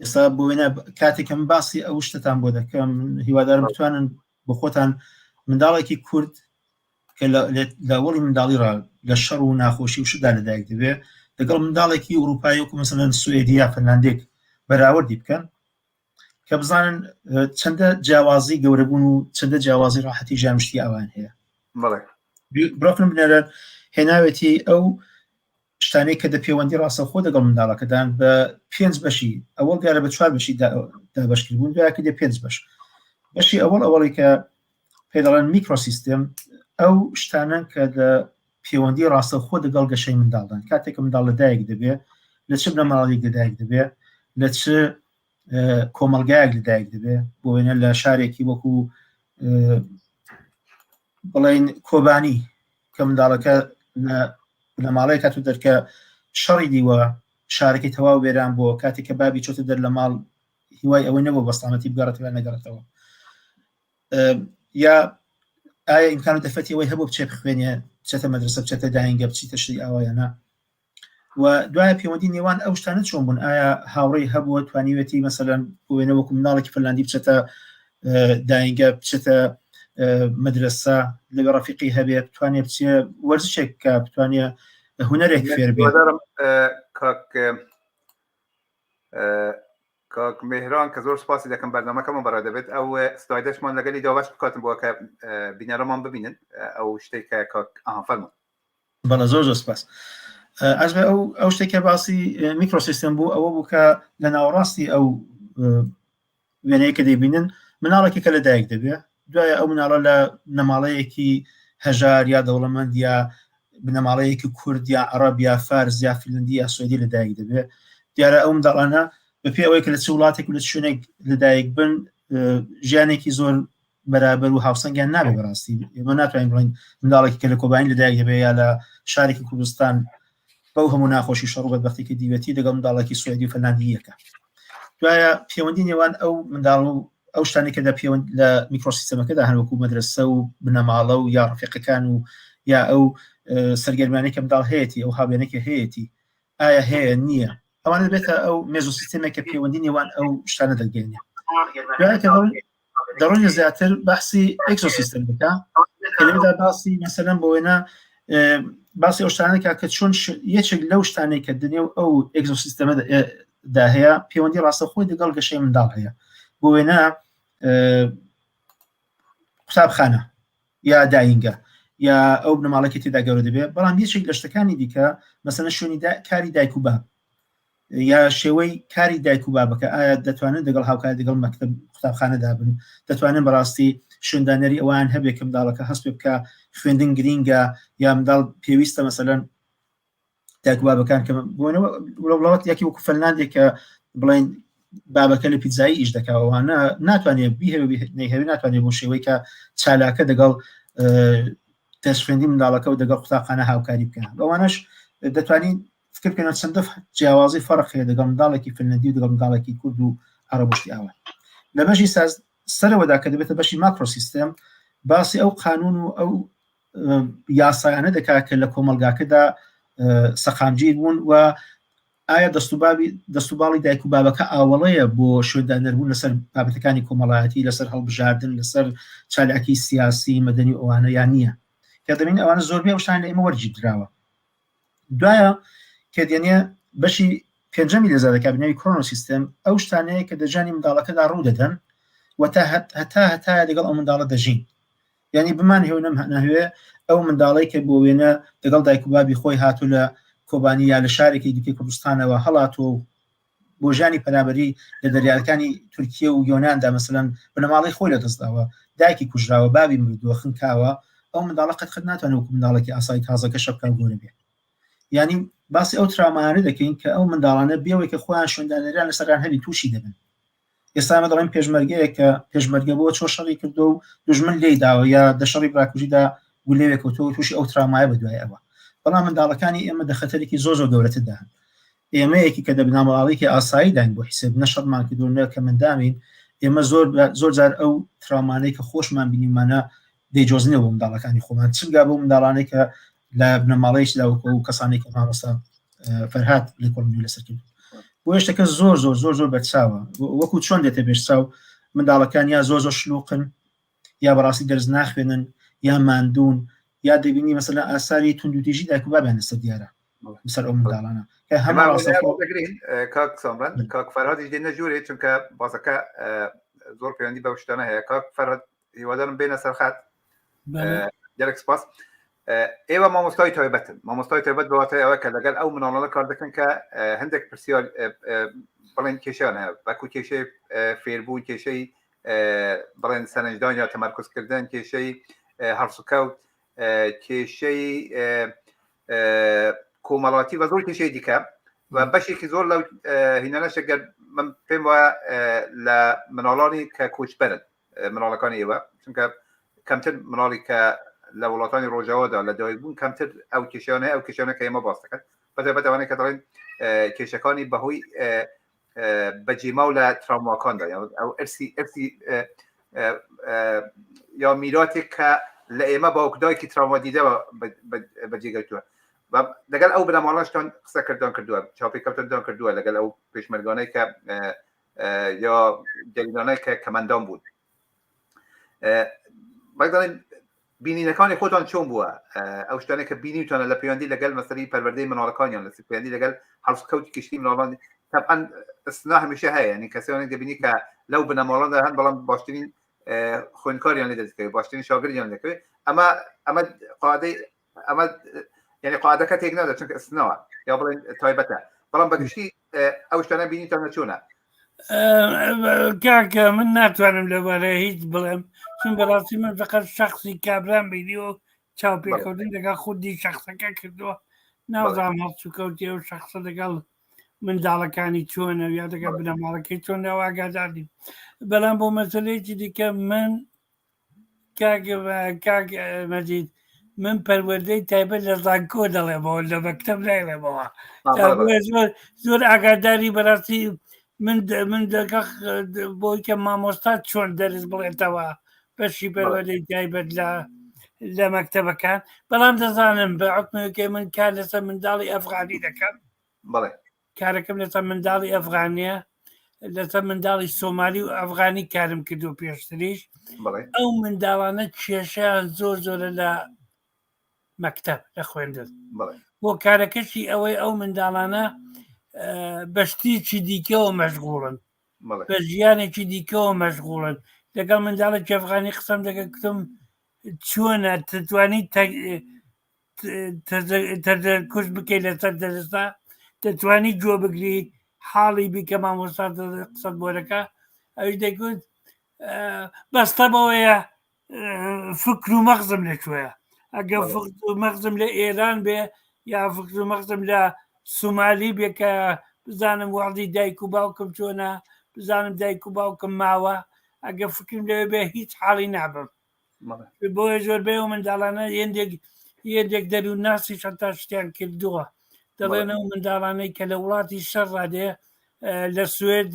ئێستا بۆ وێنە کاتێک من باسی ئەو شتتان بۆ دەکەم هیوادارم بتوانن بۆ خۆتان منداڵێکی کورد کە لە وەڵی منداڵی ڕا لە شەڕ و ناخۆشی و شتدا لەدایک دەبێ لەگەڵ منداڵێکی ئوروپایی وەکو مەسەلەن سوئدی یا فنلاندێک بەراوردی بکەن کە بزانن چەندە جیاوازی گەورەبوون و چەندە جیاوازی ڕاحەتی ژیان شتی ئەوان هەیە برۆکن بنەرە هێناوێتی ئەو شتانەی کە دە پەیوەندی ڕاستەوخۆ دەگەڵ منداڵەکەدان بە پێنج بەشی ئەوە دیارە بە چوار بەشی دابەشکردبوون دوای کردە پێنج بەش بەشی ئەوەڵ ئەوەڵی کە پێ دەڵێن میکرۆسیستم ئەو شتانە کە لە پەیوەندی ڕاستەوخۆ دەگەڵ گەشەی منداڵدان کاتێک منداڵ لە دایک دەبێ لە چ بنەماڵێک لەدایک دەبێ لە چ کۆمەلگایەک لەدایک دەبێ بۆ وێنە لە شارێکی وەکو بڵین کۆبانی کە منداڵەکە لە بنەماڵەیەک هاتوو دەرکە شەڕی دیوە شارەکەی تەواو وێران بووە کاتێک کە بابی چۆتە دەر لە ماڵ هیوای ئەوەی نەبوو بە سەڵامەتی بگەڕێتەوە یان نەگەڕێتەوە یا ئایا ئیمکان و دەرفەتی ئەوەی هەبوو بچێت بخوێنێ بچێتە مەدرسە بچێتە داینگە بچیتە شتی ئاوا یا نا و دوایە پەیوەندی نێوان ئەو شتانە چۆن بوون ئایا هاوڕێی هەبووە توانیوێتی مەسەلەن بۆ وێنە وەکو مناڵێکی فنلاندی بچێتە داینگە بچێتە مەدرسە لەوێ ڕەفیقی هەبێ بتوانێ بچێ وەرزشێک کە بتوانێ هونەرێک فێر بێ کاک کاک مێهران کە زۆر سپاسی دەکەم بەرنامەکەمان بەڕێ دەبێت ئەو سلایدەشمان لەگەلی داواش بکاتم بۆ کە بینەرەمان ببینن ئەو شتێک کە کاک ئەها فەرموو بەڵێ زۆر زۆر سپاس ئەزمە ئەو ئەو شتێک کە باسی میکرۆسیستم بوو ئەوە بوو کە لە ناوەڕاستی ئەو وێنەیە کە دەیبینن مناڵێکی کە لە دایک دەبێ دوای ئەو مناڵە لە بنەماڵەیەکی هەژار یا دەوڵەمەند یا بنەماڵەیەکی کورد یا عەڕەب یا فارس یا فنلندی یا سوئدی لە دایک دەبێ دیارە ئەو منداڵانە بەپێ ئەوەی کە لە چ وڵاتێک و لە چ شوێنێک لەدایک بن ژیانێکی زۆر بەرابەر و هاوسەنگیان نابێ بەڕاستی ئێمە ناتوانین بڵێین منداڵێکی کە لە کۆبانی لەدایک دەبێ یا لە شارێکی کوردستان. بەو هەموو ناخۆشی شەڕ و بەدبەختی کە دیوێتی دەگەڵ منداڵێکی سوئدی و فەنلاندی یەکە. دوایە پەیوەندی نێوان ئەو منداڵ و ئەو شتانەی کە لە پەیوەند لە میکرۆسیستەمەکەدا هەن وەکو مەدرەسە و بنەماڵە و یا ڕفیقەکان و یا ئەو سەرگەرمیانەی کە منداڵ هەیەتی ئەو هاوێنەی کە هەیەتی ئایا هەیە نییە ئەوانە دەبێتە ئەو مێزۆسیستەمێک کە پەیوەندی نێوان ئەو شتانە دەگەێنێ دوایە کە دەڕۆینە زیاتر باسی ئەکسۆسیستم بکە کە لێدا باسی مەسەلەن بۆ وێنە باسی ئەو شتانە کە چۆن یەکێک لەو شتانەی کە دنێو ئەو ئەکسۆسیستەمە دا هەیە پەیوەندی ڕاستەخۆی لەگەڵ گەشەی منداڵ هەیە بۆ وێنە قوتابخانە یا داینگە یا ئەو بنەماڵەکی تێدا گەورە دەبێت بەڵام یەکێک لە شتەکانی دیکە مەسەنە شوێنی کاری دایک و باب یا شێوەی کاری دایک و بابەکە ئایا دەتوانن دەگەڵ هاوکاری دەگەڵ مەکتب قوتابخانەدا بن دەتوانن بەڕاستی شوێندانەری ئەوان هەبێت کە منداڵەکە هەست پێ بکە خوێندن گرینگە یا منداڵ پێویستە مەسەلەن دایک و بابەکان کە بۆنەوە وڵات یەکی وەکو فەرلاندێک کە بڵێن بابەکە لە پیتزایی ئیش دەکاوانە ناتوانێت بیهەوێ نەیهەوێ ناتوانێت بۆ شێوەی کە چالاکە دەگەڵ دەستخوێندی منداڵەکە و دەگەڵ قوتابخانە هاوکاری بکەن ئەوانەش دەتوانین فکر بکەنەوە چەندە جیاوازی فەرق هەیە دەگەڵ منداڵێکی فنلەندی و دەگەڵ منداڵێکی کورد و عەرەب و شتی ئاوا لە بەشی ساز سەرەوەدا کە دەبێتە بەشی ماکرۆسیستەم باسی ئەو قانون و ئەو یاسایانە دەکات کە لە کۆمەلگاکەدا سەقامگیر بوون و ئایا دەستوبابی دەستوباڵی دایک و بابەکە ئاوەڵەیە بۆ شوێندانەربوون لەسەر بابەتەکانی کۆمەڵایەتی لەسەر هەڵبژاردن لەسەر چالاکی سیاسی مەدەنی ئەوانە یان نییە کە دەبین ئەوانە زۆربەی ئەو شتانە لە ئێمە وەرگیردراوە دوایە کە دێنێ بەشی پێنجەمی لێزا دەکات بەناوی کرۆنۆ سیستم ئەو شتانەیە کە دەژانی منداڵەکەدا ڕوو دەدەن و تا هەتا هەتایە لەگەڵ ئەو منداڵە دەژین یعنی بمان هێو نەم نەهوێ ئەو منداڵەی کە بۆ وێنە لەگەڵ دایک و بابی خۆی هاتوو لە کۆبانی یا لە شارێکی دیکەی کوردستانەوە هەڵاتووە و بۆ ژیانی پەنابەری لە دەریاکانی تورکیە و یۆناندا مەسەلەن بنەماڵەی خۆی لەدەستداوە، دایکی کوژراوە، بابی مردووە، خنکاوە، ئەو منداڵە قەت قەت ناتوانێت وەکو منداڵێکی ئاسایی تازە گەشە بکا و گەورە بێ. یانی باسی ئەو تراومانە دەکەین کە ئەو منداڵانە بێوەی کە خۆیان شوێندانەریان لەسەریان هەبی تووشی دەبن. ئێستا ئەمە دەڵێن پێشمەرگەیە کە پێشمەرگە بۆ چۆ شەڕی کردو و دوژمن لێی داوە یا دە شەڕی براکوژیدا گولەیەک کەوتووە و تووشی ئەو تراومایە بە دوای ئەوە. بەڵام منداڵەکانی ئێمە دە خەتەرێکی زۆر زۆر گەورەتردا هەن. ئێمەیەکی کە دە بنەماڵەیەکی ئاسایی داین بۆ حیسێب نە شەڕمان کردووە نە کەمەندامین ئێمە زۆر زۆر جار ئەو تراومانەی کە خۆشمان بینیمانە دەیجۆزنەوە بۆ منداڵەکانی خۆمان چ بگا بۆ منداڵانێک کە لە بنەماڵەیەکدا وەکو ئەو کەسانێک کە مامۆستا فەرهاد لێکۆڵینەوەی لەسەر کرد بۆ شتەکە زۆر زۆر زۆر زۆر بەرچاوە وەکو چۆن دێتە پێشچاو منداڵەکان یا زۆر زۆر شلوقن یا بەڕاستی دەرس ناخوێنن یا ماندوون یا دەبینی مەسەلەن ئاساری توندوتیژی دایک و بابیان لەسەر دیارە لەسەر ئەو منداڵانە کە هەموو ڕاستەوخۆ دەگرین کاک سامران کاک فەرهادیش دێنە ژوورێ چونکە باسەکە زۆر پەیوەندی بە شتانە هەیە کاک فەرهاد هیوادارم بێنە سەر خەت گەلک سپاس ئێوە مامۆستای تایبەتن مامۆستای تایبەت بەواتای ئەوە کە لەگەڵ ئەو مناڵانە کار دەکەن کە هەندێک پرسیار بڵێن کێشیان هەیە بەکو کێشەی فێربوون کێشەی بڵێن سەرنجدان یا تەمەرکزکردن کێشەی هەڵسوکەوت کێشەی کۆمەڵاتی و زۆر کێشەی دیکە و بەشێکی زۆر لەو هینانەش گەر من پێم وایە لە مناڵانی کە کۆچبەرن مناڵەکانی ئێوە چونکە کەمتر مناڵی کە لە وڵاتانی ڕۆژاوادا لە دایک بوون کەمتر ئەو کێشانە ئەو کێشانە کە ئێمە باس دەکەن بەتایبەت ئەوانەی کە دەڵێن کێشەکانی بەهۆی بەجێماو لە تراوماکاندا ئەو ئەرسی ئەرسی یا میراتێک کە لە ئێمە باوک دایکی تراوما دیدەوە بەجێگەتووە لەگەڵ ئەو بنەماڵەشتان قسەکردان کردووە چاپێکەوتندان کردووە لەگەڵ ئەو پێشمەرگانەی کە یا گەریلانای کە کەمەندان بوون بەگەڵێن بینینەکانی خۆتان چۆن بووە ئەو شتانە کە بینیوتانە لە پەیوەندی لەگەل مەسەری پەروەردەی مناڵەکانیان لە پەیوەندی لەگەل هەڵسوکەوتی گشتی مناڵان طبعا استثنا هەمیشە هەیە یعنی کەسانێک دەبینی کە لەو بنەماڵەدا هەن بەڵام باشترین خوێندکاریان لێ دەکەوێت باشترین شاگردیان دەکەوێت ئەمە ئەمە قاعدەی ئەمە یعنی قاعدەکە تێک نادات چونکە استثناوە یا بڵێن تایبەتە بەڵام بەگشتی ئەو شتانە بینیتانە چۆنە کاکە من ناتوانم لەبارە هیچ بڵێم چون بەڕاستی من فقط شخصی کابران بینی و چاوپێکەوتن لەگەڵ خودی شخصەکە کردووە نازانم هەڵسوکەوتی ئەو شخصە لەگەڵ منداڵەکانی چۆنە یا دەگەڵ بنەماڵەکەی چۆن لەوە ئاگادار نیم بەڵام بۆ مەسلەیەکی دیکە من کاک کاک مەجید من پەروەردەی تایبەت لە زانکۆ دەڵێمەوە لە مەکتەب نایڵێمەوە زۆر زۆر ئاگاداری بەڕاستی من من دەکە بۆی کە مامۆستا چۆن دەرس بڵێتەوە بەشی پەروەردەی تایبەت لە لە مەکتەبەکان بەڵام دەزانم بە حکمەکەی من کار لەسەر منداڵی ئەفغانی دەکەم بەڵێ کارەکەم لەسەر منداڵی ئەفغانیە لەسەر منداڵی سۆمالی و ئەفغانی کارم کردو پێشتریش ئەو منداڵانە کێشیان زۆر زۆرە لە مەکتەب لە خوێندن بۆ کارەکەشی ئەوەی ئەو منداڵانە بە شتێکی دیکەوە مەشغوڵن بە ژیانێکی دیکەوە مەشغوڵن لەگەڵ منداڵە ئەفغانی قسەم دەکە کتم چۆنە تتوانی تەزەکوش بکەیت لەسەر دەرسا دەتوانی گوێ بگری حاڵی بی کە مامۆستا قسەت بۆ دەکا ئەویش دەگوت بەستە بەوەیە فکر و مەغزم لەکوێیە ئەگە فکر و مەغزم لە ئێران بێ یا فکر و مەغزم لە سومالی بێ کە بزانم وەڵی دایک و باوکم چۆنە بزانم دایک و باوکم ماوە ئەگە فکرم لەوێ بێ هیچ حاڵی نابم بۆیە زۆربەی ئەو منداڵانە هێندێک هێندێک دەروونناسی هەتا شتیان کردووە دەڵێن ئەو منداڵانەی کە لە وڵاتی شەڕ ڕادێ لە سوێد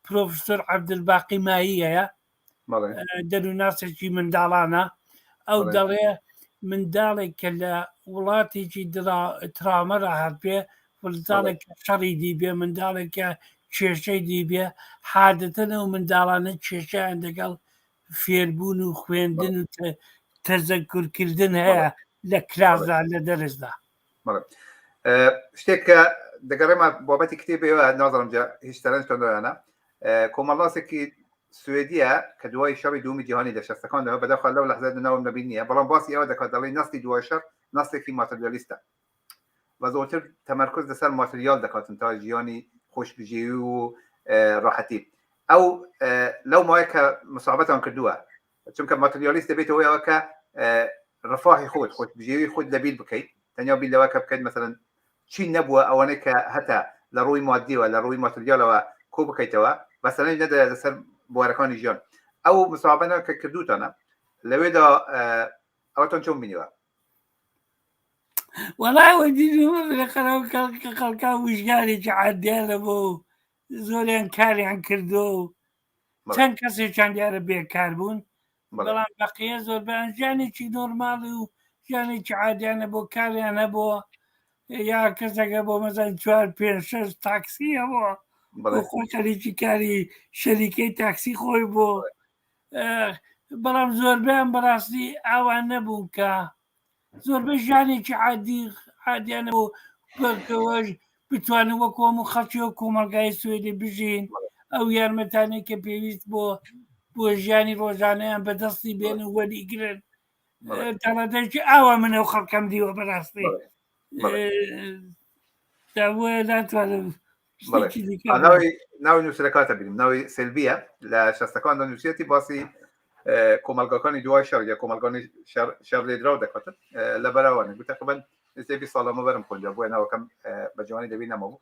پرۆفسۆر عەبدولباقی مایی هەیە دەروونناسێکی منداڵانە ئەو دەڵێ منداڵێک کە لە وڵاتێکی ترامەرا هات پێ منداڵێک کە شەڕی دیبێ منداڵێک کە کێشەی دیبێ حادەتەن ئەو منداڵانە کێشیان دەگەڵ فێربوون و خوێندن و تەزەکورکردن هەیە لە کلاسدا لە دەرسدا. شتێک کە دەگەڕێمە بابەتی کتێبەوە نازانم جا هیچ سەرنجتان دایانە کۆمەڵناسێکی سوێدیە کە دوای شەڕی دوومی جیهانی لە شەستەکاندا بەداخوا لەو لەحزە ناوم لەبیر نییە بەڵام باسی ئەوە دەکات دەڵێ نەسلی دوای شەڕ نەسلێکی ماتریالیستە و زۆرتر تەمەرکز لەسەر ماتریال دەکاتن تا ژیانی خۆشبژێوی و ڕاحەتی ئەو لەو ماوەیە کە مسابەتان کردووە چونکە ماتریالیست دەبێتەوە ئەوە کە ڕفاهی خۆت خۆشبژێوی خۆت لەبیر بکەیت تەنیا بیر لەوە کە بکەیت مەسەلەن چی نەبووە ئەوانەی کە هەتا لە ڕووی مادیەوە لە ڕووی ماتریالەوە کۆ بکەیتەوە بەسەرنج نەدەێت لەسەر بوارەکانی ژیان ئەو مسابەنە کە کردوتانە لەوێدا ئەوەتان چۆن بینیوە وەڵا ئەوەی دیدومە لە قەرەو کەڵکە خەڵکا وژگارێکی عادیانە بۆ زۆریان کاریان کردو و چەند کەسێکیان دیارە بێکار بوون بەڵام بەقیە زۆربیان ژیانێکی نۆرماڵی و ژیانێکی عادیانە بۆ کاریان هەبووە یا کەسەکە بۆ مەزان چوار پێ شەش تاکسی هەبووە خۆی خەریکی کاری شەریکەی تاکسی خۆی بۆ بەڵام زۆربیان بەڕاستی ئاوان نەبوون کە زۆربەی ژیانێکی عادی عادیانە بۆ پەکەوەش بتوانن وەکو هەموو خەڵکی و کۆمەڵگای سوێدی بژین ئەو یارمەتانەی کە پێویست بۆ بۆ ژیانی ڕۆژانەیان بەدەستی بێن و وەریگرن تاڵادەکی ئاوا من ئەو خەڵکەم دیوە بەڕاستی بۆیە ناتوانم ناوی ناوی نووسەرەکاتە بینم ناوی سلبیە لە شەستەکاندا نووسەتی باسی کۆمەلگاکانی دوای شەڕ یا کۆمەلگانی شەڕ لێدراو دەکاتن لە بەراوانە گوت تقریبا نزیکەی 20 ساڵ لەمەوبەرم خوێندوە بۆیە ناوەکەم بە جوانی لەبیر نەمابوو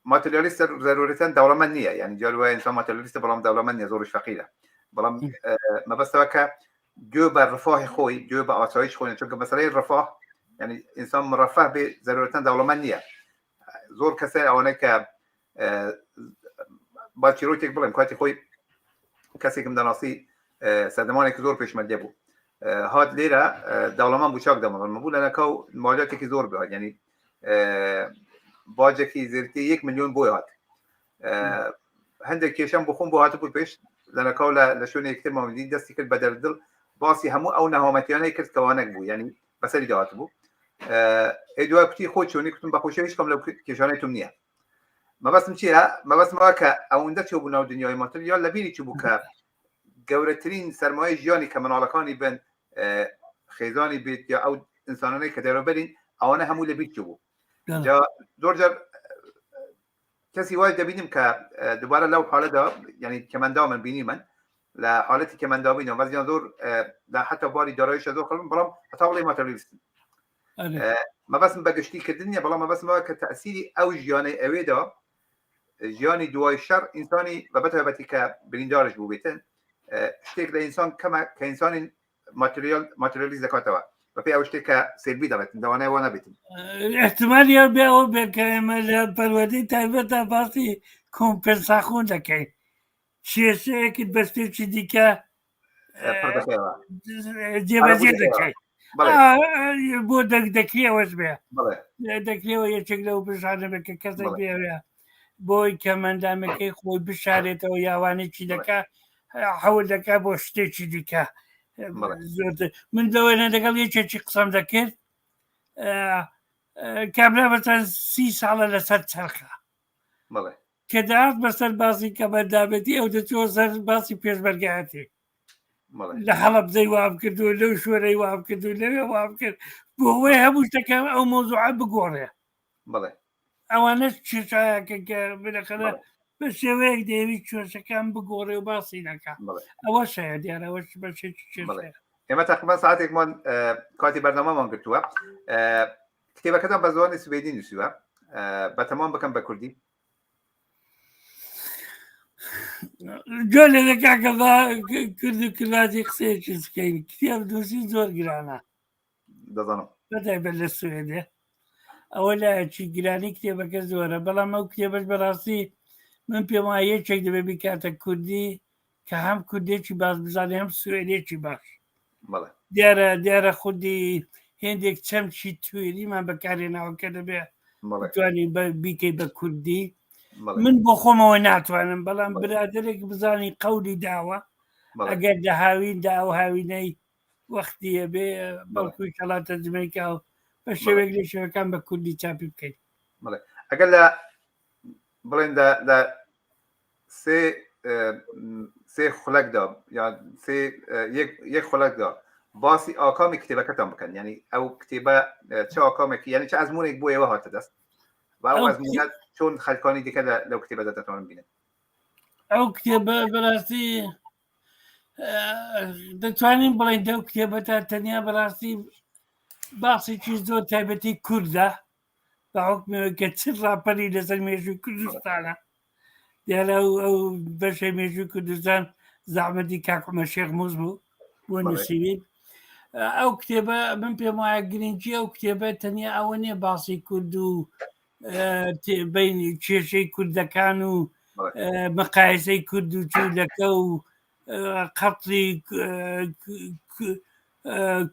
ماتریالیست ضرورەتەن دەوڵەمەند نییە یعنی جار وایە ئینسان ماتریالیستە بەڵام دەوڵەمەند نییە زۆریش فەقیرە بەڵام مەبەستەوە کە گوێ بە ڕفاهی خۆی گوێ بە ئاسایش خۆی چونکە مەسەلەی ڕفاه یعنی ئینسان مڕەفە بێ زەرورەتەن دەوڵەمەند نییە زۆر کەسە ئەوانەی کە با چیرۆکێک بڵێم کاتی خۆی کەسێکم دەناسی سەردەمانێک زۆر پێشمەرگە بوو هات لێرە دەوڵەمەند بوو چاک دەمەڵم بوو لە ناکاو مالیاتێکی زۆر بهات یعنی باجێکی زیرتی یەک میلیۆن بۆی هات هەندێک کێشەم بۆ خۆم بۆ هاتبوو پێش لەنەکاو لە شوێنێک تر مامدی دەستی کرد بە دەردڵ باسی هەموو ئەو نەهامەتیانەی کرد کەوانەک بوو یعنی بەسەری داهات بوو ئێ دوای کوتی خۆ چۆنی کوتم بەخۆشی هیچ کام لەو کێشانەی تۆم نییە مەبەستم چییە مەبەستمەوە کە ئەوەندە چۆ بوو ناو دنیای ماتر یا لەبیری چوو بوو کە گەورەترین سەرمایە ژیانی کە مناڵەکانی بن خێزانی بێت یا ئەو ئینسانانەی کە دەرەبەرین ئەوانە هەموو لەبیر چوو بوو زۆر جار کەسی وای دەبینم کە دوبارە لەو حالەدا یعنی کەمەندا من بینی من لە حالەتی کەمەندا بینەوە بەزیان زۆر لە حتا باری داراییشە زۆر خەڵم بەڵام هەتا بڵێ ماتەریالیستن مەبەستم بە گشتی کردن نییە بەڵام مەبەستمەوە کە تەسیری ئەو ژیانەی ئەوێدا ژیانی دوای شەڕ ئینسانی بە بەتایبەتی کە بریندارش بوو بێتن شتێک لە ئینسان کەمە کە ئینسانی ماتریال ماتریالیز دەکاتەوە بەپێی ئەو شتێک کە سێلبی دەڵێت دەوانەیە وا نەبێتن. احتمالی ئەو بێ ئەوە بێ کە ئێمە لە پەروەردەی تایبەتدا باسی کۆمپنساخۆن دەکەین کێشەیەکت بە شتێکی دیکە جێبەجێ دەکەیت بۆ دەکرێەوەش بێ دەکرێەوە یەکێک لەو بژانە بێ کە کەسێک بێوێ بۆی کە مەندامەکەی خۆی بشارێتەوە یاوانێکی دەکا حەول دەکا بۆ شتێکی دیکە زۆرتر من لەوەێنە لەگەڵ یەکێکی قسەم دەکرد کابرا بەسەر سی ساڵە لەسەر چرخە کە دەهات بەسەر باسی کەمەندامێتی ئەو دەچووە سەر باسی پێشمەرگایەتی لە هەڵەبجەی وام کرد و لەو شوێنەی وام کرد و لەوێ وام کرد بۆ ئەوەی هەموو شتەکە ئەو مۆزوعە بگۆڕێ ئەوانەش کێشایەکە کە بلەخەرە بە شێوەیەک دەیەویست کێشەکان بگۆڕێ و باسی نەکا ئەوەش هەیە دیارە ئەوەش بەشێکی کێشەیە. ئێمە تقریبا ساعتێکمان کاتی بەرنامەمان گرتووە کتێبەکەتان بە زوانی سوێدی نووسیوە بە تەمام بکەم بە کوردی گوێ لێ کاکە با کرد و کرمانجی قسەیەکی بکەین کتێب نووسی زۆر گرانە دەزانم بەتایبەت لە سوێدێ ئەوە لایەکی گرانی کتێبەکە زۆرە بەڵام ئەو کتێبەش بەڕاستی من پێم وایە یەکێک دەبێت بیکاتە کوردی کە هەم کوردێکی باش بزانێ هەم سوێدێکی باش دیارە دیارە خودی هێندێک چەمکی توێریمان بەکارێناوە کە دەبێ بتوانین بیکەی بە کوردی من بۆ خۆمەوە ناتوانم بەڵام برادێک بزانی قەولی داوە ئەگەر لە هاویندا ئەو هاوینەی وەختیە بێ بەڵکو کەڵا تەرجمەی کا و بە شێوەیەک لە شێوەکان بە کوردی چاپی بکەین. ئەگەر لە بڵێن لە سێ سێ خولەکدا یا سێ یەک خولەکدا باسی ئاکامی کتێبەکەتان بکەن یعنی ئەو کتێبە چ ئاکامێک یعنی چ ئەزمونێک بۆ ئێوە هاتە دەست و ئەو ئەزمونە چۆن خەلکانی دیکە لەو کتێبەدا دەتوانن بینن ئەو کتێبە بەڕاستی دەتوانین بڵێن دەو کتێبەتە تەنیا بەڕاستی باسێکی زۆر تایبەتی کوردە بە حکمەوە کە چ ڕاپەری لەسەر مێژووی کوردستانە دیارە ئەو بەشەی مێژووی کوردستان زەحمەتی کاک عومەر شێخ موس بوو بۆ نووسیوی ئەو کتێبە من پێم وایە گرنگی ئەو کتێبە تەنیا ئەوە نییە باسی کورد و بینی کێشەی کوردەکان و مقایسەی کورد و جوولەکە و قەتڵی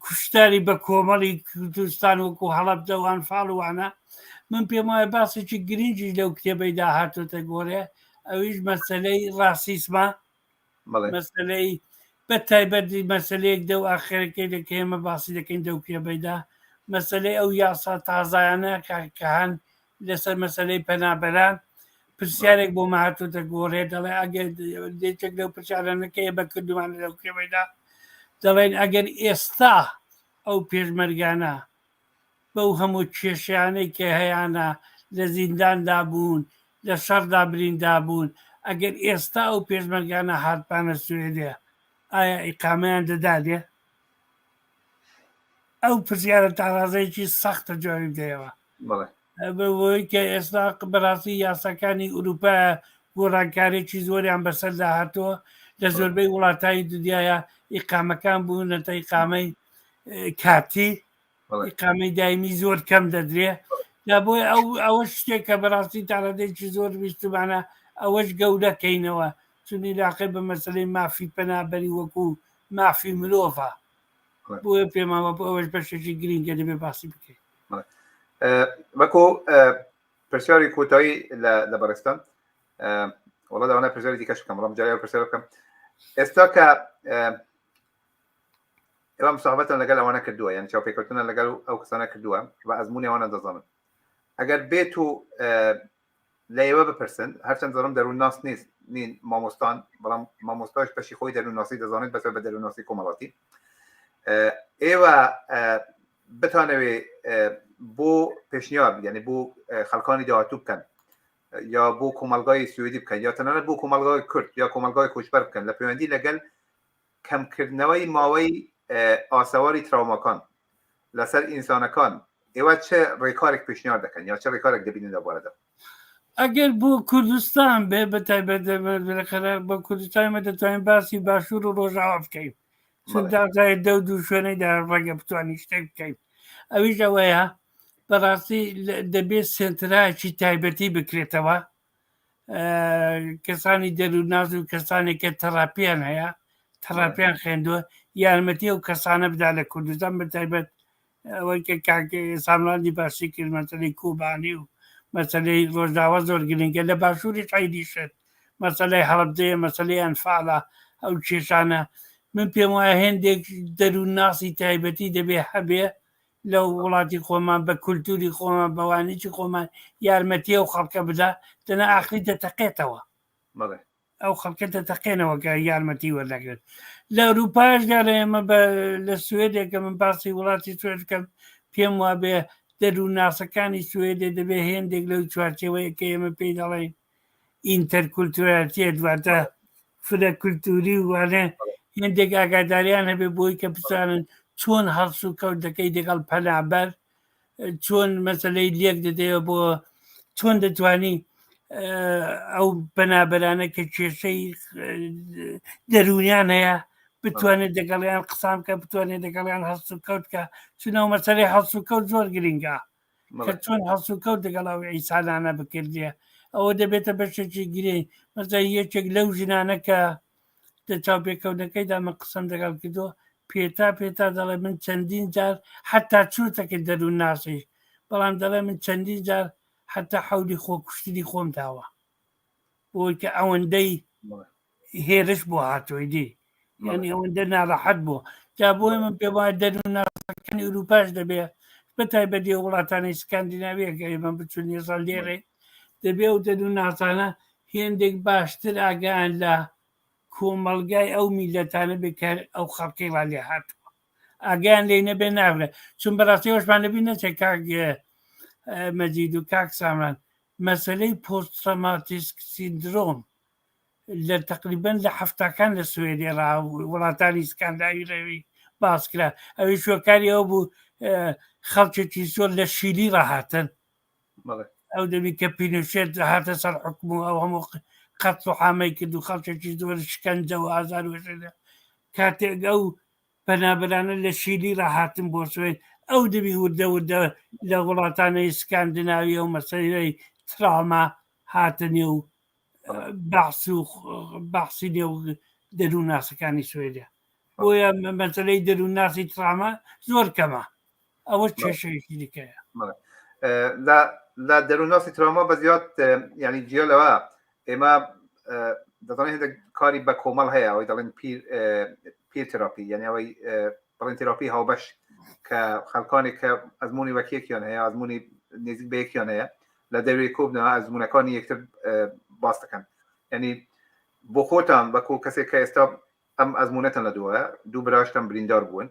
کوشتاری بە کۆمەڵی کوردستان وەکو هەڵەبجە و ئەنفال و وانە من پێم وایە باسێکی گرنگیش لەو کتێبەیدا هاتۆتە گۆرێ ئەویش مەسەلەی ڕاسیسمە مەسەلەی بە تایبەت مەسلەیەک دەو ئاخرەکەی دەکە ئێمە باسی دەکەین دەو کتێبەیدا مەسلەی ئەو یاسا تازایانە کە هەن لەسەر مەسلەی پەنابەران پرسیارێک بۆ مە هاتۆتە گۆڕێ دەڵێ ئەگەر یەکێک لەو پرسیارانە کە ئێمە کردومانە لەو کتێبەیدا دەڵێن ئەگەر ئێستا ئەو پێشمەرگانە بەو هەموو کێشانەی کە هەیانە لە زینداندا بوون لە شەڕدا بریندا بوون ئەگەر ئێستا ئەو پێشمەرگانە هاتبانە سوێدێ ئایا ئیقامەیان دەدالێ ئەو پرسیارە تاڕازەیەکی سەختە جوابی بدەیەوە بەوەی کە ئێستا بەڕاستی یاساکانی ئوروپا گۆڕانکارێکی زۆریان بەسەردا هاتووە لە زۆربەی وڵاتانی دنیاە ئیقامەکان بوونەتە ئیقامەی کاتی ئیقامەی دایمی زۆر کەم دەدرێ یا بۆی ئەو ئەوە شتێک کە بەڕاستی تاڕادەیەکی زۆر ویستمانە ئەوەش گەورەکەینەوە چون عیلاقەی بە مەسلەی مافی پەنابەری وەکو مافی مرۆڤە بۆیە پێمان وە بۆ ئەوەش بەشێکی گرنگە دەبێ باسی بکەین. وەکو پرسیاری کۆتایی لە بەڕێزتان وەڵا لەوانە پرسیاری دیکەش بکەم بەڵام جارێ پرسیار بکەم ئێستا کە ئێوە مساحبەتان لەگەڵ ئەوانە کردووە یان چاوپێکەوتنە لەگەڵ ئەو کەسانە کردووە بە ئەزمموی ئەوانە دەزانن ئەگەر بێت و لە ئێوە بپرسن هەرچەند دەڵم دەروونناس نیست نین مامۆستان بەڵام مامۆستاش بەشی خۆی دەروونناسی دەزانێت بەسەر بە دەروونناسی کۆمەڵاتی ئێوە بتانەوێ بۆ پێشنیار یعنی بۆ خەڵکانی داهاتوو بکەن یا بۆ کۆمەلگای سوئدی بکەن یا تەنانەت بۆ کۆمەلگای کورد یا کۆمەلگای کۆچبەر بکەن لە پەیوەندی لەگەل کەمکردنەوەی ماوەی ئاسەواری تراوماکان لەسەر ئینسانەکان ئێوە چ ڕێکارێک پێشنیار دەکەن یا چ ڕێکارێک دەبینن لە بوارەدا؟ ئەگەر بۆ کوردستان بێ بە تایبەت بۆ کوردستان مە دەتوانین باسی باشوور و ڕۆژاوا بکەین. چون دازای دەو دوو شوێنەیدا ڕەنگە بتوانین شتێک بکەین ئەویش ئەوەیە بەڕاستی دەبێت سێنتراکی تایبەتی بکرێتەوە کەسانی دەروونناس و کەسانێک کە تەراپیان هەیە تەراپیان خوێندووە یارمەتی ئەو کەسانە بدا لە کوردستان بە تایبەت ئەوەی کە کاک سامراندی باسی کرد مەسەلەی کوبانی و مەسەلەی ڕۆژاوا زۆر گرنگە لە باشووریش عەینی شت مەسەلەی هەڵەبجەیە مەسەلەی ئەنفالە ئەو کێشانە من پێم وایە هێندێک دەروونناسی تایبەتی دەبێ هەبێ لە وڵاتی خۆمان بە کولتوری خۆمان بەوانێکی خۆمان یارمەتی ئەو خەڵکە بدا دەنا ئاخری دەتەقێتەوە ئەو خەڵکە دەتەقێنەوە کە یارمەتی وەردەگرن لە ئەوروپاش دیارە ئێمە بە لە سوێدێکە من باسی وڵاتی سوێد بکەم پێم وابێ دەروونناسەکانی سوێدێ دەبێ هێندێک لەو چوارچێوەیە کە ئێمە پێی دەڵێین ئینتەرکولتوراتیەت واتە فرە کولتوری و وانە هێندێک ئاگاداریان هەبێ بۆی کە بزانن چۆن هەڵس و کەوت دەکەی دەگەڵ پەنابەر چۆن مەسلەی لێک دەدەیەوە بۆ چۆن دەتوانی ئەو پەنابەرانە کە کێشەی دەروونیان هەیە بتوانێت دەگەڵیان قسان بکە بتوانێت دەگەڵیان هەڵس و کەوت کە چونەوە مەسەلەی هەڵس و کەوت زۆر گرنگە کە چۆن هەڵس و کەوت دەگەڵ ئەو ئیسانانە بکردێ ئەوە دەبێتە بەشێکی گرنگ مەسە یەکێک لەو ژنانە کە لە چاوپێکەوتنەکەیدا من قسەم دەگەڵ کردووە پێتا پێتا دەڵێ من چەندین جار حتا چوتەکە دەروون ناسی بەڵام دەڵێ من چەندین جار حتا حەولی خۆکوشتنی خۆم داوە بۆی کە ئەوەندەی هێرش بۆ هاتۆی دی یعنی ئەوەندە ناڕەحەت بوو جا بۆیە من پێم وایە دەروونناسەکانی ئەوروپاش دەبێ بە تایبەتی وڵاتانی سکاندیناویە کە ئێمە بچون ێستا لێرەی دەبێ ئەو دەروونناسانە هێندێک باشتر ئاگایان لە کۆمەڵگای ئەو میلەتانە بێ کە ئەو خەڵکەی وا لێ هاتووە ئاگایان لێ نەبێ نابێ چون بەڕاستی ئەوشمان لەبیر نەچێت کاک مەجید و کاک سامران مەسەلەی پۆست تراماتیسک سیندرۆم لە تقریبن لە هەفتاکان لە سوێدێ ڕا وڵاتانی سکانداوی ڕێوی باس کرا ئەوی شۆکاری ئەو بوو خەڵکێکی زۆر لە شیلی ڕاهاتن ئەو دەمی کە پینۆشێت هاتە سەر حکم و ئەو هەموو قەتڵ و عامەی کرد و خەڵکێکی زۆر شکەنجە و ئازار وەشێنە کاتێک ئەو پەنابەرانە لە شیلی ڕاهاتن بۆ سوێد ئەو دەمی وردە وردە لە وڵاتانەی سکاندناوی و مەسەلەی تراما هاتە نێو بەحس و بەحسی نێو دەروونناسەکانی سوێدە بۆیە مەسەلەی دەروونناسی تراما زۆر کەمە ئەوە کێشەیەکی دیکەیە لە دەروونناسی تراما بە زیاد یعنی جیا لەوە ئێمە دەزانین هەندێک کاری بە کۆمەڵ هەیە ئەوەی دەڵێن پیر پیر تراپی یعنی ئەوەی بڵێن تراپی هاوبەش کە خەڵکانێک کە ئەزمموی وەکیەکیان هەیە ئەزمموی نزیک بە یەکیان هەیە لە دەوری کۆبنەوە ئەزمونونەکانی یەکتر باس دەکەن ینی بۆ خۆتان وەکو کەسێک کە ئێستا ئەم ئەزمونەتان لە دووە دوو براشتان بریندار بوون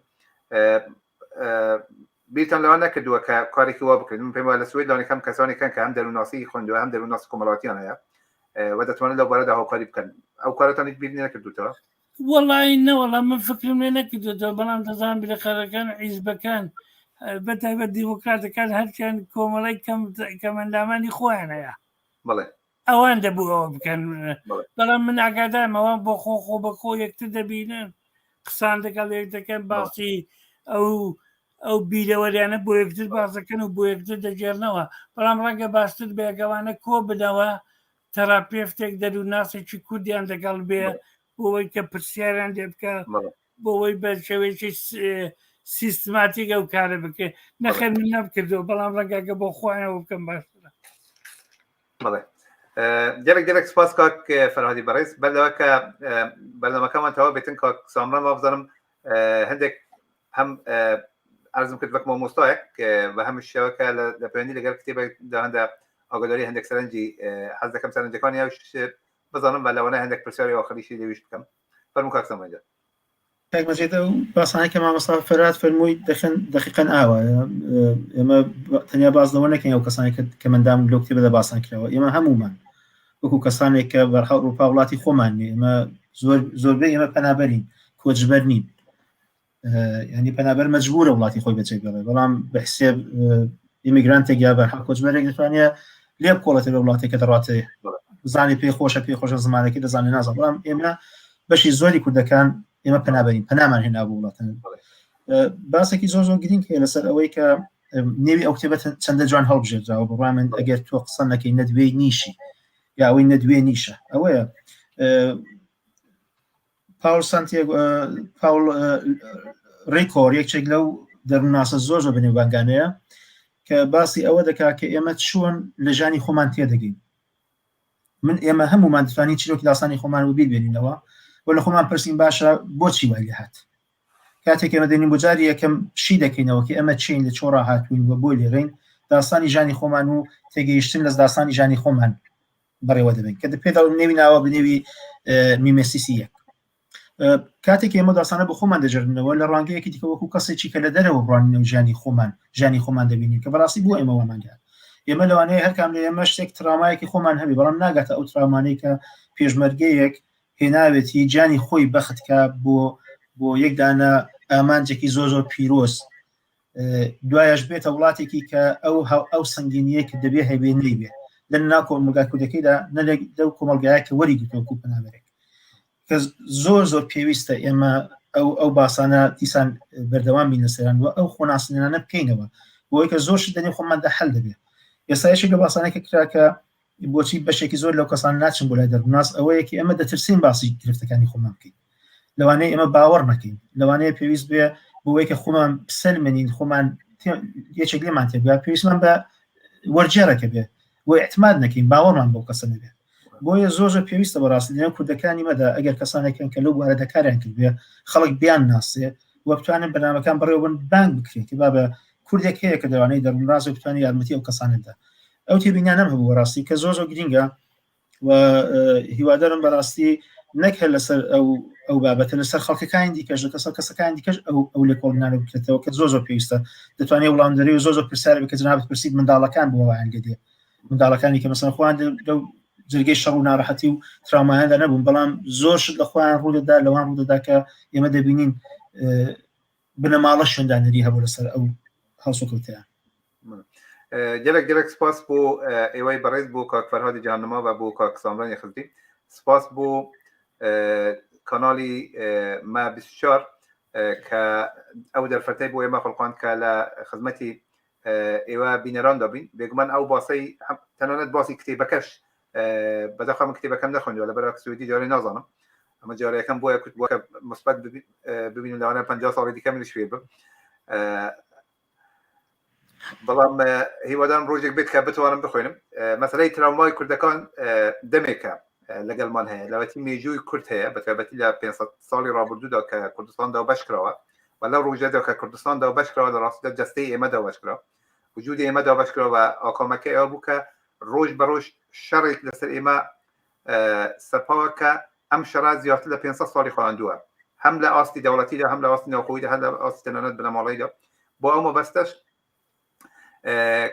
بیرتان لەوە نەکردووە کە کارێکی وا بکرێت من پێم وایە لە سوید لانیکەم کەسانێکن کە هەم دەروونناسی خوێندووە هەم دەروونناسی کۆمەڵاتیان هەیە و دەتوانن لەو بارەدا هاوکاری بکەن ئەو کارتان هیچ بیر نەکردوتەوە وەڵی نەوەڵا من فکرم لێ نەکردێتەوە بەڵام دەزان بلەخەرەکان حیزبەکان بە تایبەت دیموکراتەکان هەرچیان کۆمەڵی کەم کەمەندامانی خۆیان هەیە بڵێ ئەوان دەبوو ئەوە بکەن بەڵام من ئاگادارم ئەوان بۆ خۆ خۆ بە خۆ یەکتر دەبینن قسان لەگەڵ یەک دەکەن باسی ئەو ئەو بیرەوەریانە بۆ یەکتر باس دەکەن و بۆ یەکتر دەگێڕنەوە بەڵام ڕەنگە باشتر بێگەوانە کۆ بنەوە تەراپێفتێک دەروونناسێکی کوردیان لەگەڵ بێ بۆ ئەوەی کە پرسیاریان لێ بکە بۆ ئەوەی بە شێوەیەکی سیستماتیک ئەو کارە بکرێت نەخێر من نەمکردووە بەڵام ڕەنگەکە بۆ خۆیانەوە بکەم باشترە بەڵێ گەلێک گەلێک سپاس کاک فەرهادی بەڕێز بەر لەوە کە بەرنامەکەمان تەواو بێتن کاک سامران وابزانم هەندێک هەم ئەرزم کرد وەک مامۆستایەک بە هەم شێوەکە لە پەیوەندی لەگەڵ کتێبێکدا هەندە ئاگاداری هەندێک سەرنجی حەز دەکەم سەرنجەکانی ئەوش بزانم بە لەوانەیە هەندێک پرسیاری ئاخریشی لەویش بکەم فەرموو کاک سامران جان کاک مەجید ئەو باسانەی کە مامۆستا فەرهاد فەرمووی دەخن دەقیقەن ئاوایە ئێمە تەنیا باس لەوە نەکەین ئەو کەسانی کە کەمەندام لەو کتێبەدا باسان کراوە ئێمە هەموومان وەکو کەسانێک کە بەرحاڵ ئەوروپا وڵاتی خۆمان نیە ئێمە زۆر زۆربەی ئێمە پەنابەرین کۆچبەر نین ینی پەنابەر مەجبورە وڵاتی خۆی بەجێ بێڵێ بەڵام بە حسێب ئیمیگرانتێک یا بەرحاڵ کۆچبەرێک دەتوانێت لێ بکۆڵێتە لە وڵاتێک کە دەڕاتێ بزانێ پێی خۆشە پێی خۆشە زمانەکەی دەزانێ نازان بەڵام ئێمە بەشی زۆری کوردەکان ئێمە پەنابەرین پەنامان هێنا بۆ وڵاتان باسێکی زۆر زۆر گرنگ هەیە لەسەر ئەوەی کە نێوی ئەو کتێبە چەندە جوان هەڵبژێردراوە بڕوا من ئەگەر تۆ قسە نەکەی نەدوێی نیشی یا ئەوەی نەدوێ نیشە ئەوەیە پاول سانتیاگۆ پاول ڕیکۆر یەکێک لەو دەروونناسە زۆر زۆر بەنێوبانگانەیە کە باسی ئەوە دەکات کە ئێمە چۆن لە ژانی خۆمان تێدەگەین من ئێمە هەمومان دەتوانین چیرۆکی داستانی خۆمان وبیر بێنینەوە و لە خۆمان پرسین باشە بۆچی وای لێ هات کاتێک ئێمە دێنین بۆ جاری یەکەم شی دەکەینەوە کە ئێمە چین لە چۆڕا هاتوین و بۆ لێرەین داستانی ژانی خۆمان و تێگەیشتن لە داستانی ژانی خۆمان بەڕێوە دەبین کە پێ دەڵێن نێوی ناوە بنێوی میمێسیسی یەک کاتێک ئێمە داستانە بۆ خۆمان دەجرنەوە لە ڕوانگەیەکی دیکە وەکو کەسێکی کە لە دەرەوە بڕوانینەوە ژیانی خۆمان ژیانی خۆمان دەبینین کە بەڕاستی بۆ ئێمە وامان دێت ئێمە لەوانەیە هەرکام لە ئێمە شتێک ترامایەکی خۆمان هەبێ بەڵام ناگاتە ئەو ترامانەی کە پێشمەرگەیەک هێناوێتی گیانی خۆی بەخت کە بۆ بۆ یەکدانە ئامانجێکی زۆر زۆر پیرۆز دوایش بێتە وڵاتێکی کە ئەو ئەو سنگینیە کە دەبێ هەبێ نەیبێ لە ناو کۆمەڵگا کوردەکەیدا نە لەو کۆمەڵگایە کە وەری گرتووە پەنابەرێک کە زۆر زۆر پێویستە ئێمە ئەو ئەو باسانە دیسان بەردەوام بین لەسەران و ئەو خۆناسنانە بکەینەوە بۆی کە زۆر شت دەنێ خۆماندا حل دەبێت ئێستا یەکێک لە باسانە کە کرا کە بۆچی بەشێکی زۆر لەو کەسان ناچن بۆ لای دەروونناس ئەوەیە کە ئێمە دەترسین باسی گرفتەکانی خۆمان بکەین لەوانەیە ئێمە باوەڕ نەکەین لەوانەیە پێویست بێ بۆی کە خۆمان بسەلمێنین خۆمان یەکێک لێمان تێبگا پێویستمان بە وەرجێڕێکە بێ بۆ اعتماد نەکەین باوەڕمان بەو کەسە نەبێت بۆیە زۆر زۆر پێویستە بەڕاستی لەنێو کوردەکانی مەدا ئەگەر کەسانێکن کە لەو بوارە دەکاریان کردبێ خەڵک بیان ناسێ و بتوانن بەرنامەکان بەڕێوەبن بانگ بکرێت کە بابە کوردێک هەیە کە دەوانەی دەروونڕاز و بتوانێت یارمەتی ئەو کەسانە بدات ئەو تێبینیانەم هەبوو بەڕاستی کە زۆر زۆر گرینگە و هیوادارم بەڕاستی نەک هەر لەسەر ئەو ئەو بابەتە لەسەر خەڵکەکانی دیکەش لە کەسە کەسەکانی دیکەش ئەو ئەو لێکۆڵینانە بکرێتەوە کە زۆر زۆر پێویستە دەتوانێت وڵام دەرێ و زۆر زۆر پرسیار بکە جنابت پرسیت منداڵەکان بۆ وایان لێ دێ منداڵەکانی کە مەسەن خۆیان لەو جرگەی شەڕ و ناڕەحەتی و تراومایاندا نەبوون بەڵام زۆر شت لە خۆیان ڕوودەدا لەوان ڕوودەدا کە ئێمە دەبینین بنەماڵە شوێندانەری هەبوو لەسەر ئەو هەڵسوکەوتیان گەلک گەلک سپاس بۆ ئێوەی بەڕێز بۆ کاک فەرهادی جانما و بۆ کاک سامرانی خزری سپاس بۆ کانالی ما 24 کە ئەو دەرفەتەی بۆ ئێمە خڵقاند کە لە خزمەتی ئێوە بینەران دەبین بێگومان ئەو باسەی تەنانەت باسی کتێبەکەش بەداخوا من کتێبەکەم نەخوێندووە لەبەر سویدی جارێ نازانم ئەمە جارە یەکەم بۆیە کوت بووە کە مثبت ببینم لەوانە 50 ساڵی دیکە منیش فێر بم بەڵام هیوادارم ڕۆژێک بێت کە بتوانم بخوێنم مەسلەی تراومای کوردەکان دەمێکە لەگەڵمان هەیە لەوەتی مێژووی کورد هەیە بە تایبەتی لە 500 ساڵی ڕابردوودا کە کوردستان دابەش کراوە و لەو ڕۆژەدا کە کوردستان دابەش کراوە لە ڕاستیدا جەستەی ئێمە دابەش کرا وجودی ئێمە دابەش کرا و ئاکامەکە ئەوە بوو کە ڕۆژ بە ڕۆژ شەڕێک لەسەر ئێمە سەپاوە کە ئەم شەڕە زیاتر لە 500 ساڵی خواندووە هەم لە ئاستی دەوڵەتیدا هەم لە ئاستی ناوخۆیدا هەم لە ئاستی تەنانەت بنەماڵەیدا بۆ ئەو مەبەستەش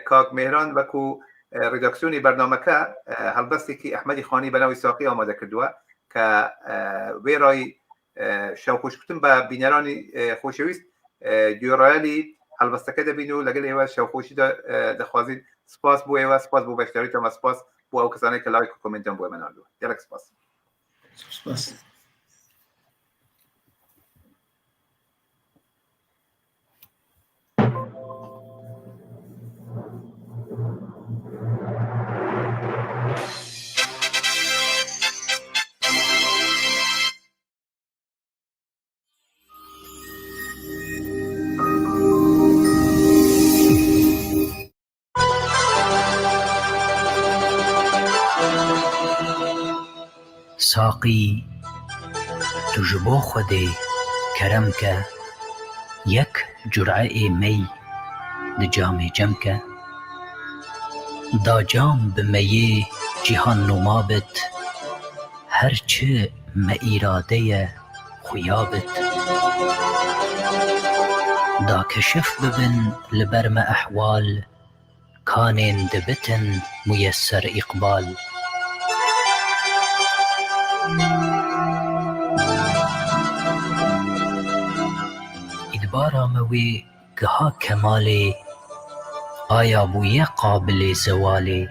کاک مێهران وەکو ڕیداکسیۆنی بەرنامەکە هەڵبەستێکی ئەحمەدی خانی بەناوی ساقی ئامادە کردووە کە وێڕای شەوخۆشکوتن بە بینەرانی خۆشەویست گوێڕایەلی هەڵبەستەکە دەبین و لەگەڵ ئێوە شەوخۆشی دەخوازین سپاس بۆ ئێوە سپاس بۆ بەشداریتان و سپاس بۆ ئەو کەسانەی کە لایک و کۆمێنتیان بۆ ئێمە ناردووە گەلەک سپاس سپاس. ساقی tu ji bo Xwedê kerem ke yek cur'eyê mey di camê cem ke. Da cam bi meyê cîhan nûma bit, her çi me îrade ye xuya bit. Da keşif bibin li ber me ehwal, kanên dibitin muyesser îqbal. Îdbara me wê giha kemalê, aya bûye qabilê zewalê.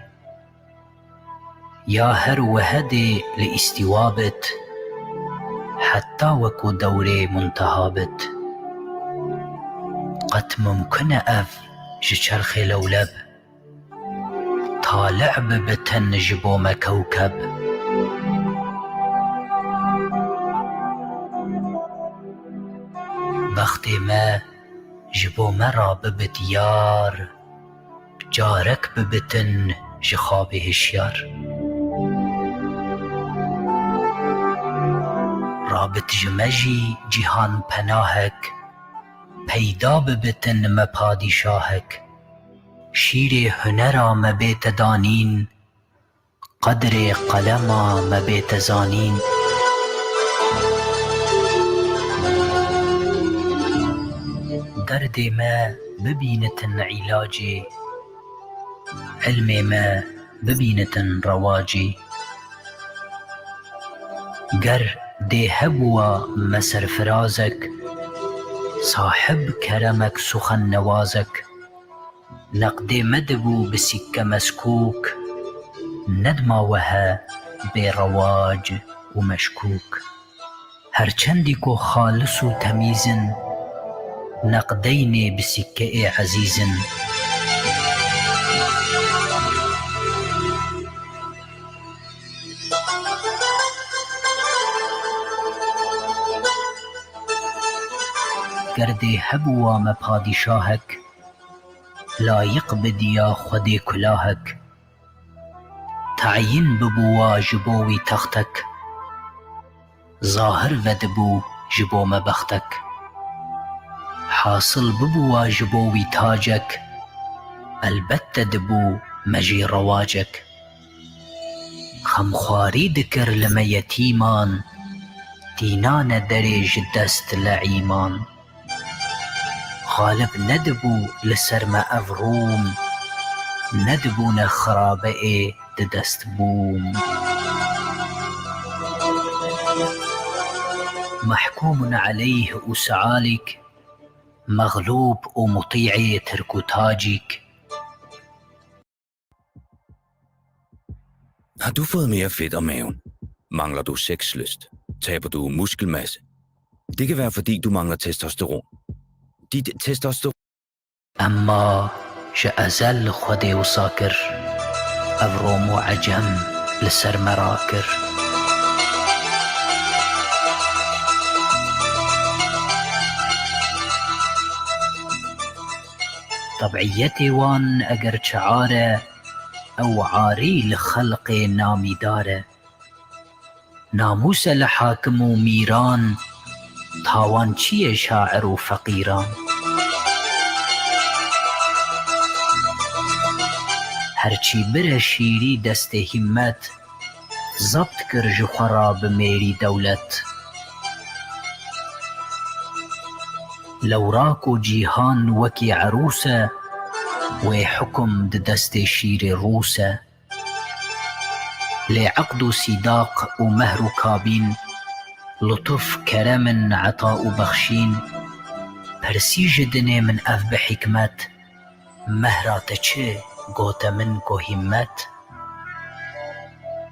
Ya her wehedê li îstîwa bit. حەتتا وەکو دەورێ مونتەها بت. قەت مومکونە ئەڤ ژ چەرخێ لەولەب تالع ببتن ژ بۆ مە کەوکەب؟ بەختێ مە ژ بۆ مە ڕا ببت یار. جارەک ببتن ژ خابێ هشیار. ڕابت ژ مە ژی جیهان پەناهەک، پەیدا ببتن مە پادیشاهەک. شیرێ هونەرا مە بێتە دانین، قەدرێ قەلەما مە بێتە زانین. دەردێ مە ببینتن عیلاجێ، عیلمێ مە ببینتن ڕەواجێ. گەر دێ هەبووا مە سەرفرازەک، ساحب کەرەمەک سوخەن نەوازەک. نەقدێ مەدبوو ب سیککە مەسکووک، نەدما وەهە بێ ڕەواج و مەشکووک. هەرچەندی کۆ خالس و تەمیزن، نەقدەینێ ب سیککە ئێ عەزیزن. گەر دێ هەبووا مە پادیشاهەک، لایق بدیا خودێ کولاهەک، تەعیین ببووا ژ بۆ وی تەختەک، زاهر ڤەدبوو ژ بۆ مە بەختەک، حاسڵ ببووا ژ بۆ وی تاجەک، ئەلبەتتە دبوو مە ژی ڕەواجەک. خەمخواری دکر لە مە یەتیمان، تینانە دەرێ ژ دەست لەعیمان. غالب نەدبوو لە سەر مە ئەڤ ڕووم، نەدبوونە خرابەئێ د دەست بووم. مەحکووم عەلەیه و سعالیک، مەغلووب و موتیعێ ترک و تاجیک. Har du fået mere fedt om maven? Mangler du sexlyst? Taber du muskelmasse? Det kan være, fordi du mangler testosteron. Dit testosteron Emma ji ezel Xwedê wisa kir, ev Rom û Ecem li ser me rakir. Tebîyetê wan eger çi ar e, ew arî li xelqê namîdar e. Namûs e li hakim û mîran, tawan çi ye şair û feqîran? Herçî bire şîrî destê hîmmet, zebt kir ji xwe ra bi mêrî dewlet. Lewra ku cîhan wekî erûs e, wê hukum di destê şîrê rûs e. Lê eqd û sîdaq û mehr û kabîn, lutuf, kerem in, eta û bexşîn. Pirsî ji dinê min ev bi hîkmet, mehra te çi gote min ku hîmmet?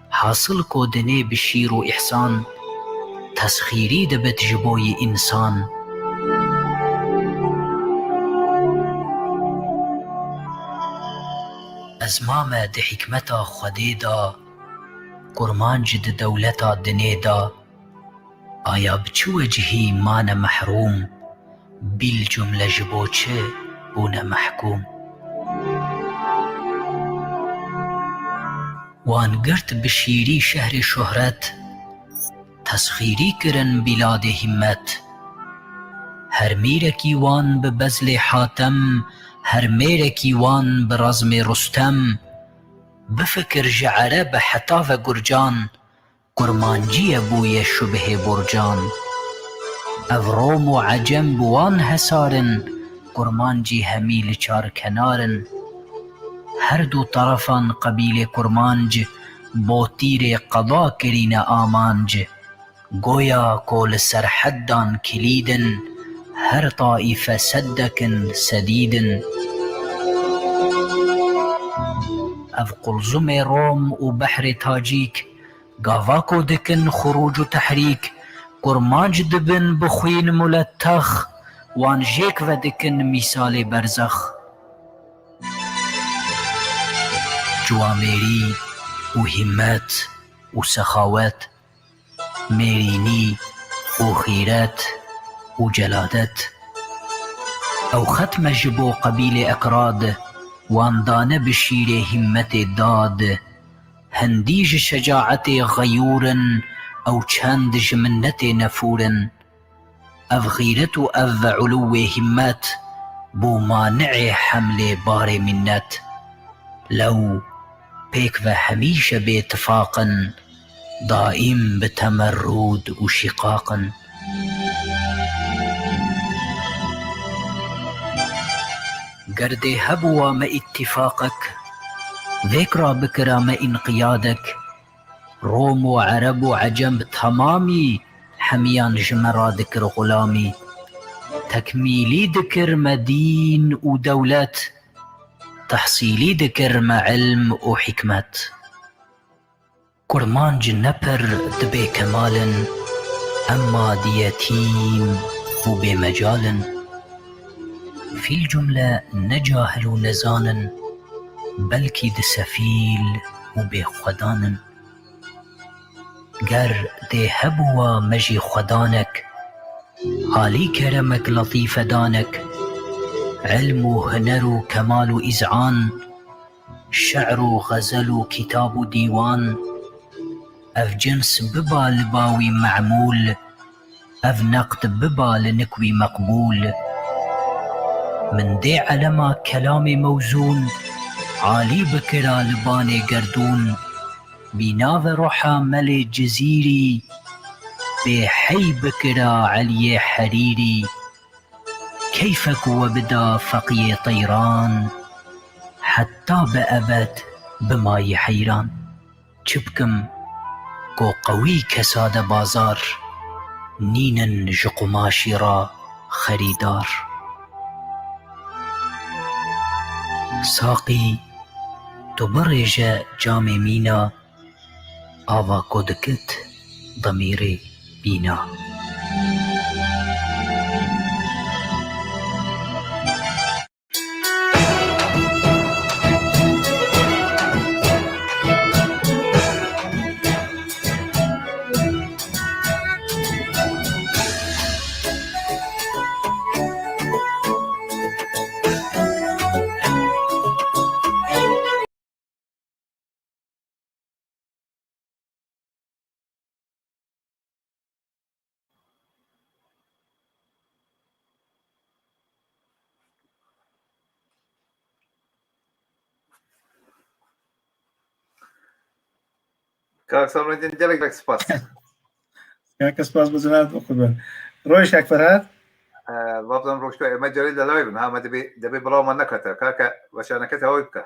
Hasil ku dinê bi şîr û îhsan, tesxîrî dibit ji bo yî însan. Ez mame di hîkmeta Xwedê da, kurmanc di dewleta dinê da, aya bi çi wecihî mane mehrûm, bîlcumle ji bo çi bûne mehkûm? Wan girt bi şîrî şehrê şohret, Tesxîrî kirin bîladê hîmmet. Her mîrekî wan bi bezlê Hatem, her mêrekî wan bi rezmê Rustem. Bifikir ji ereb heta ve gurcan, kurmancî ye bûye şubhê burcan. Ev rom û ecem bi wan hesar in, kurmancî hemî li çar kenar in. Her du terefan qebîlê kurmanc, Bo tîrê qeda kirîne amanc, goya ko li serheddan kilîd in, her taîfe seddek in, sedîd in. Ev qulzumê Rom û behrê Tacîk, gava ko dikin xurûc û tehrîk, Kurmanc dibin bi xwîn mulettex, wan jêk vedikin mîsalê berzex. Ciwamêrî û hîmmet û sexawet, mêrînî û xîret û celadet. Ew xetme ji bo qebîlê ekrad, wan dane bi şîrê hîmmetê dad. Hindî ji şecaetê xeyûr in, ew çend ji minnetê nefûr in. Ev xîret û ev ulûwê hîmmet bû mani'ê hemlê barê mînnet. Lew pêkve hemîşe bê tifaq in, daîm bi temerrûd û şîqaq in. Ger dê hebûwa me îtîfaqek, vêk ra bikira me înqiyadek, Rom û Ereb û Ecem bi temamî hemiyan ji me ra dikir xulamî. Tekmîlî dikir me dîn û dewlet, tehsîlî dikir me ilm û hîkmet. Kurmanc ne pir di bêkemal in, emma di yetîm û bêmecal in. Fîlcumle ne cahil û nezan in, belkî di sefîl û bêxwedan in. Ger dê hebûwa me jî xwedanek, alî keremek letîfedanek, ilm û huner û kemal û îz'an, Şe'r û xezel û kîtab û dîwan, Ev cins biba li ba wî me'mûl, Ev neqd biba li nik wî meqbûl. Min dê elema kelamê mewzûn, Alî bikira li banê gerdûn, Bîna ve ruha melê Cizîrî, Pê hey bikira Eliyê Herîrî. Keyfek we bida feqiyê teyran, Heta bi ebed bimayî heyran. Çi bikim ku qewî kesade bazar, Nînin ji qumaşî re xerîdar. Saqî tu birêje camê mîna, Ava ku dikit demîrê bîna. کاک سەڵمەدین gelek gelek spas. کاکە سپاس بۆ جەنابت بۆ قوربان ڕۆیش کاک فەرهاد وابزانم ڕۆشتوە ئێمە جارێ لە لای بن ها ئەمە دەبێ دەبێ بڵاومان نەکاتەوە کاکە وەشانەکەت ئەوەی بکە.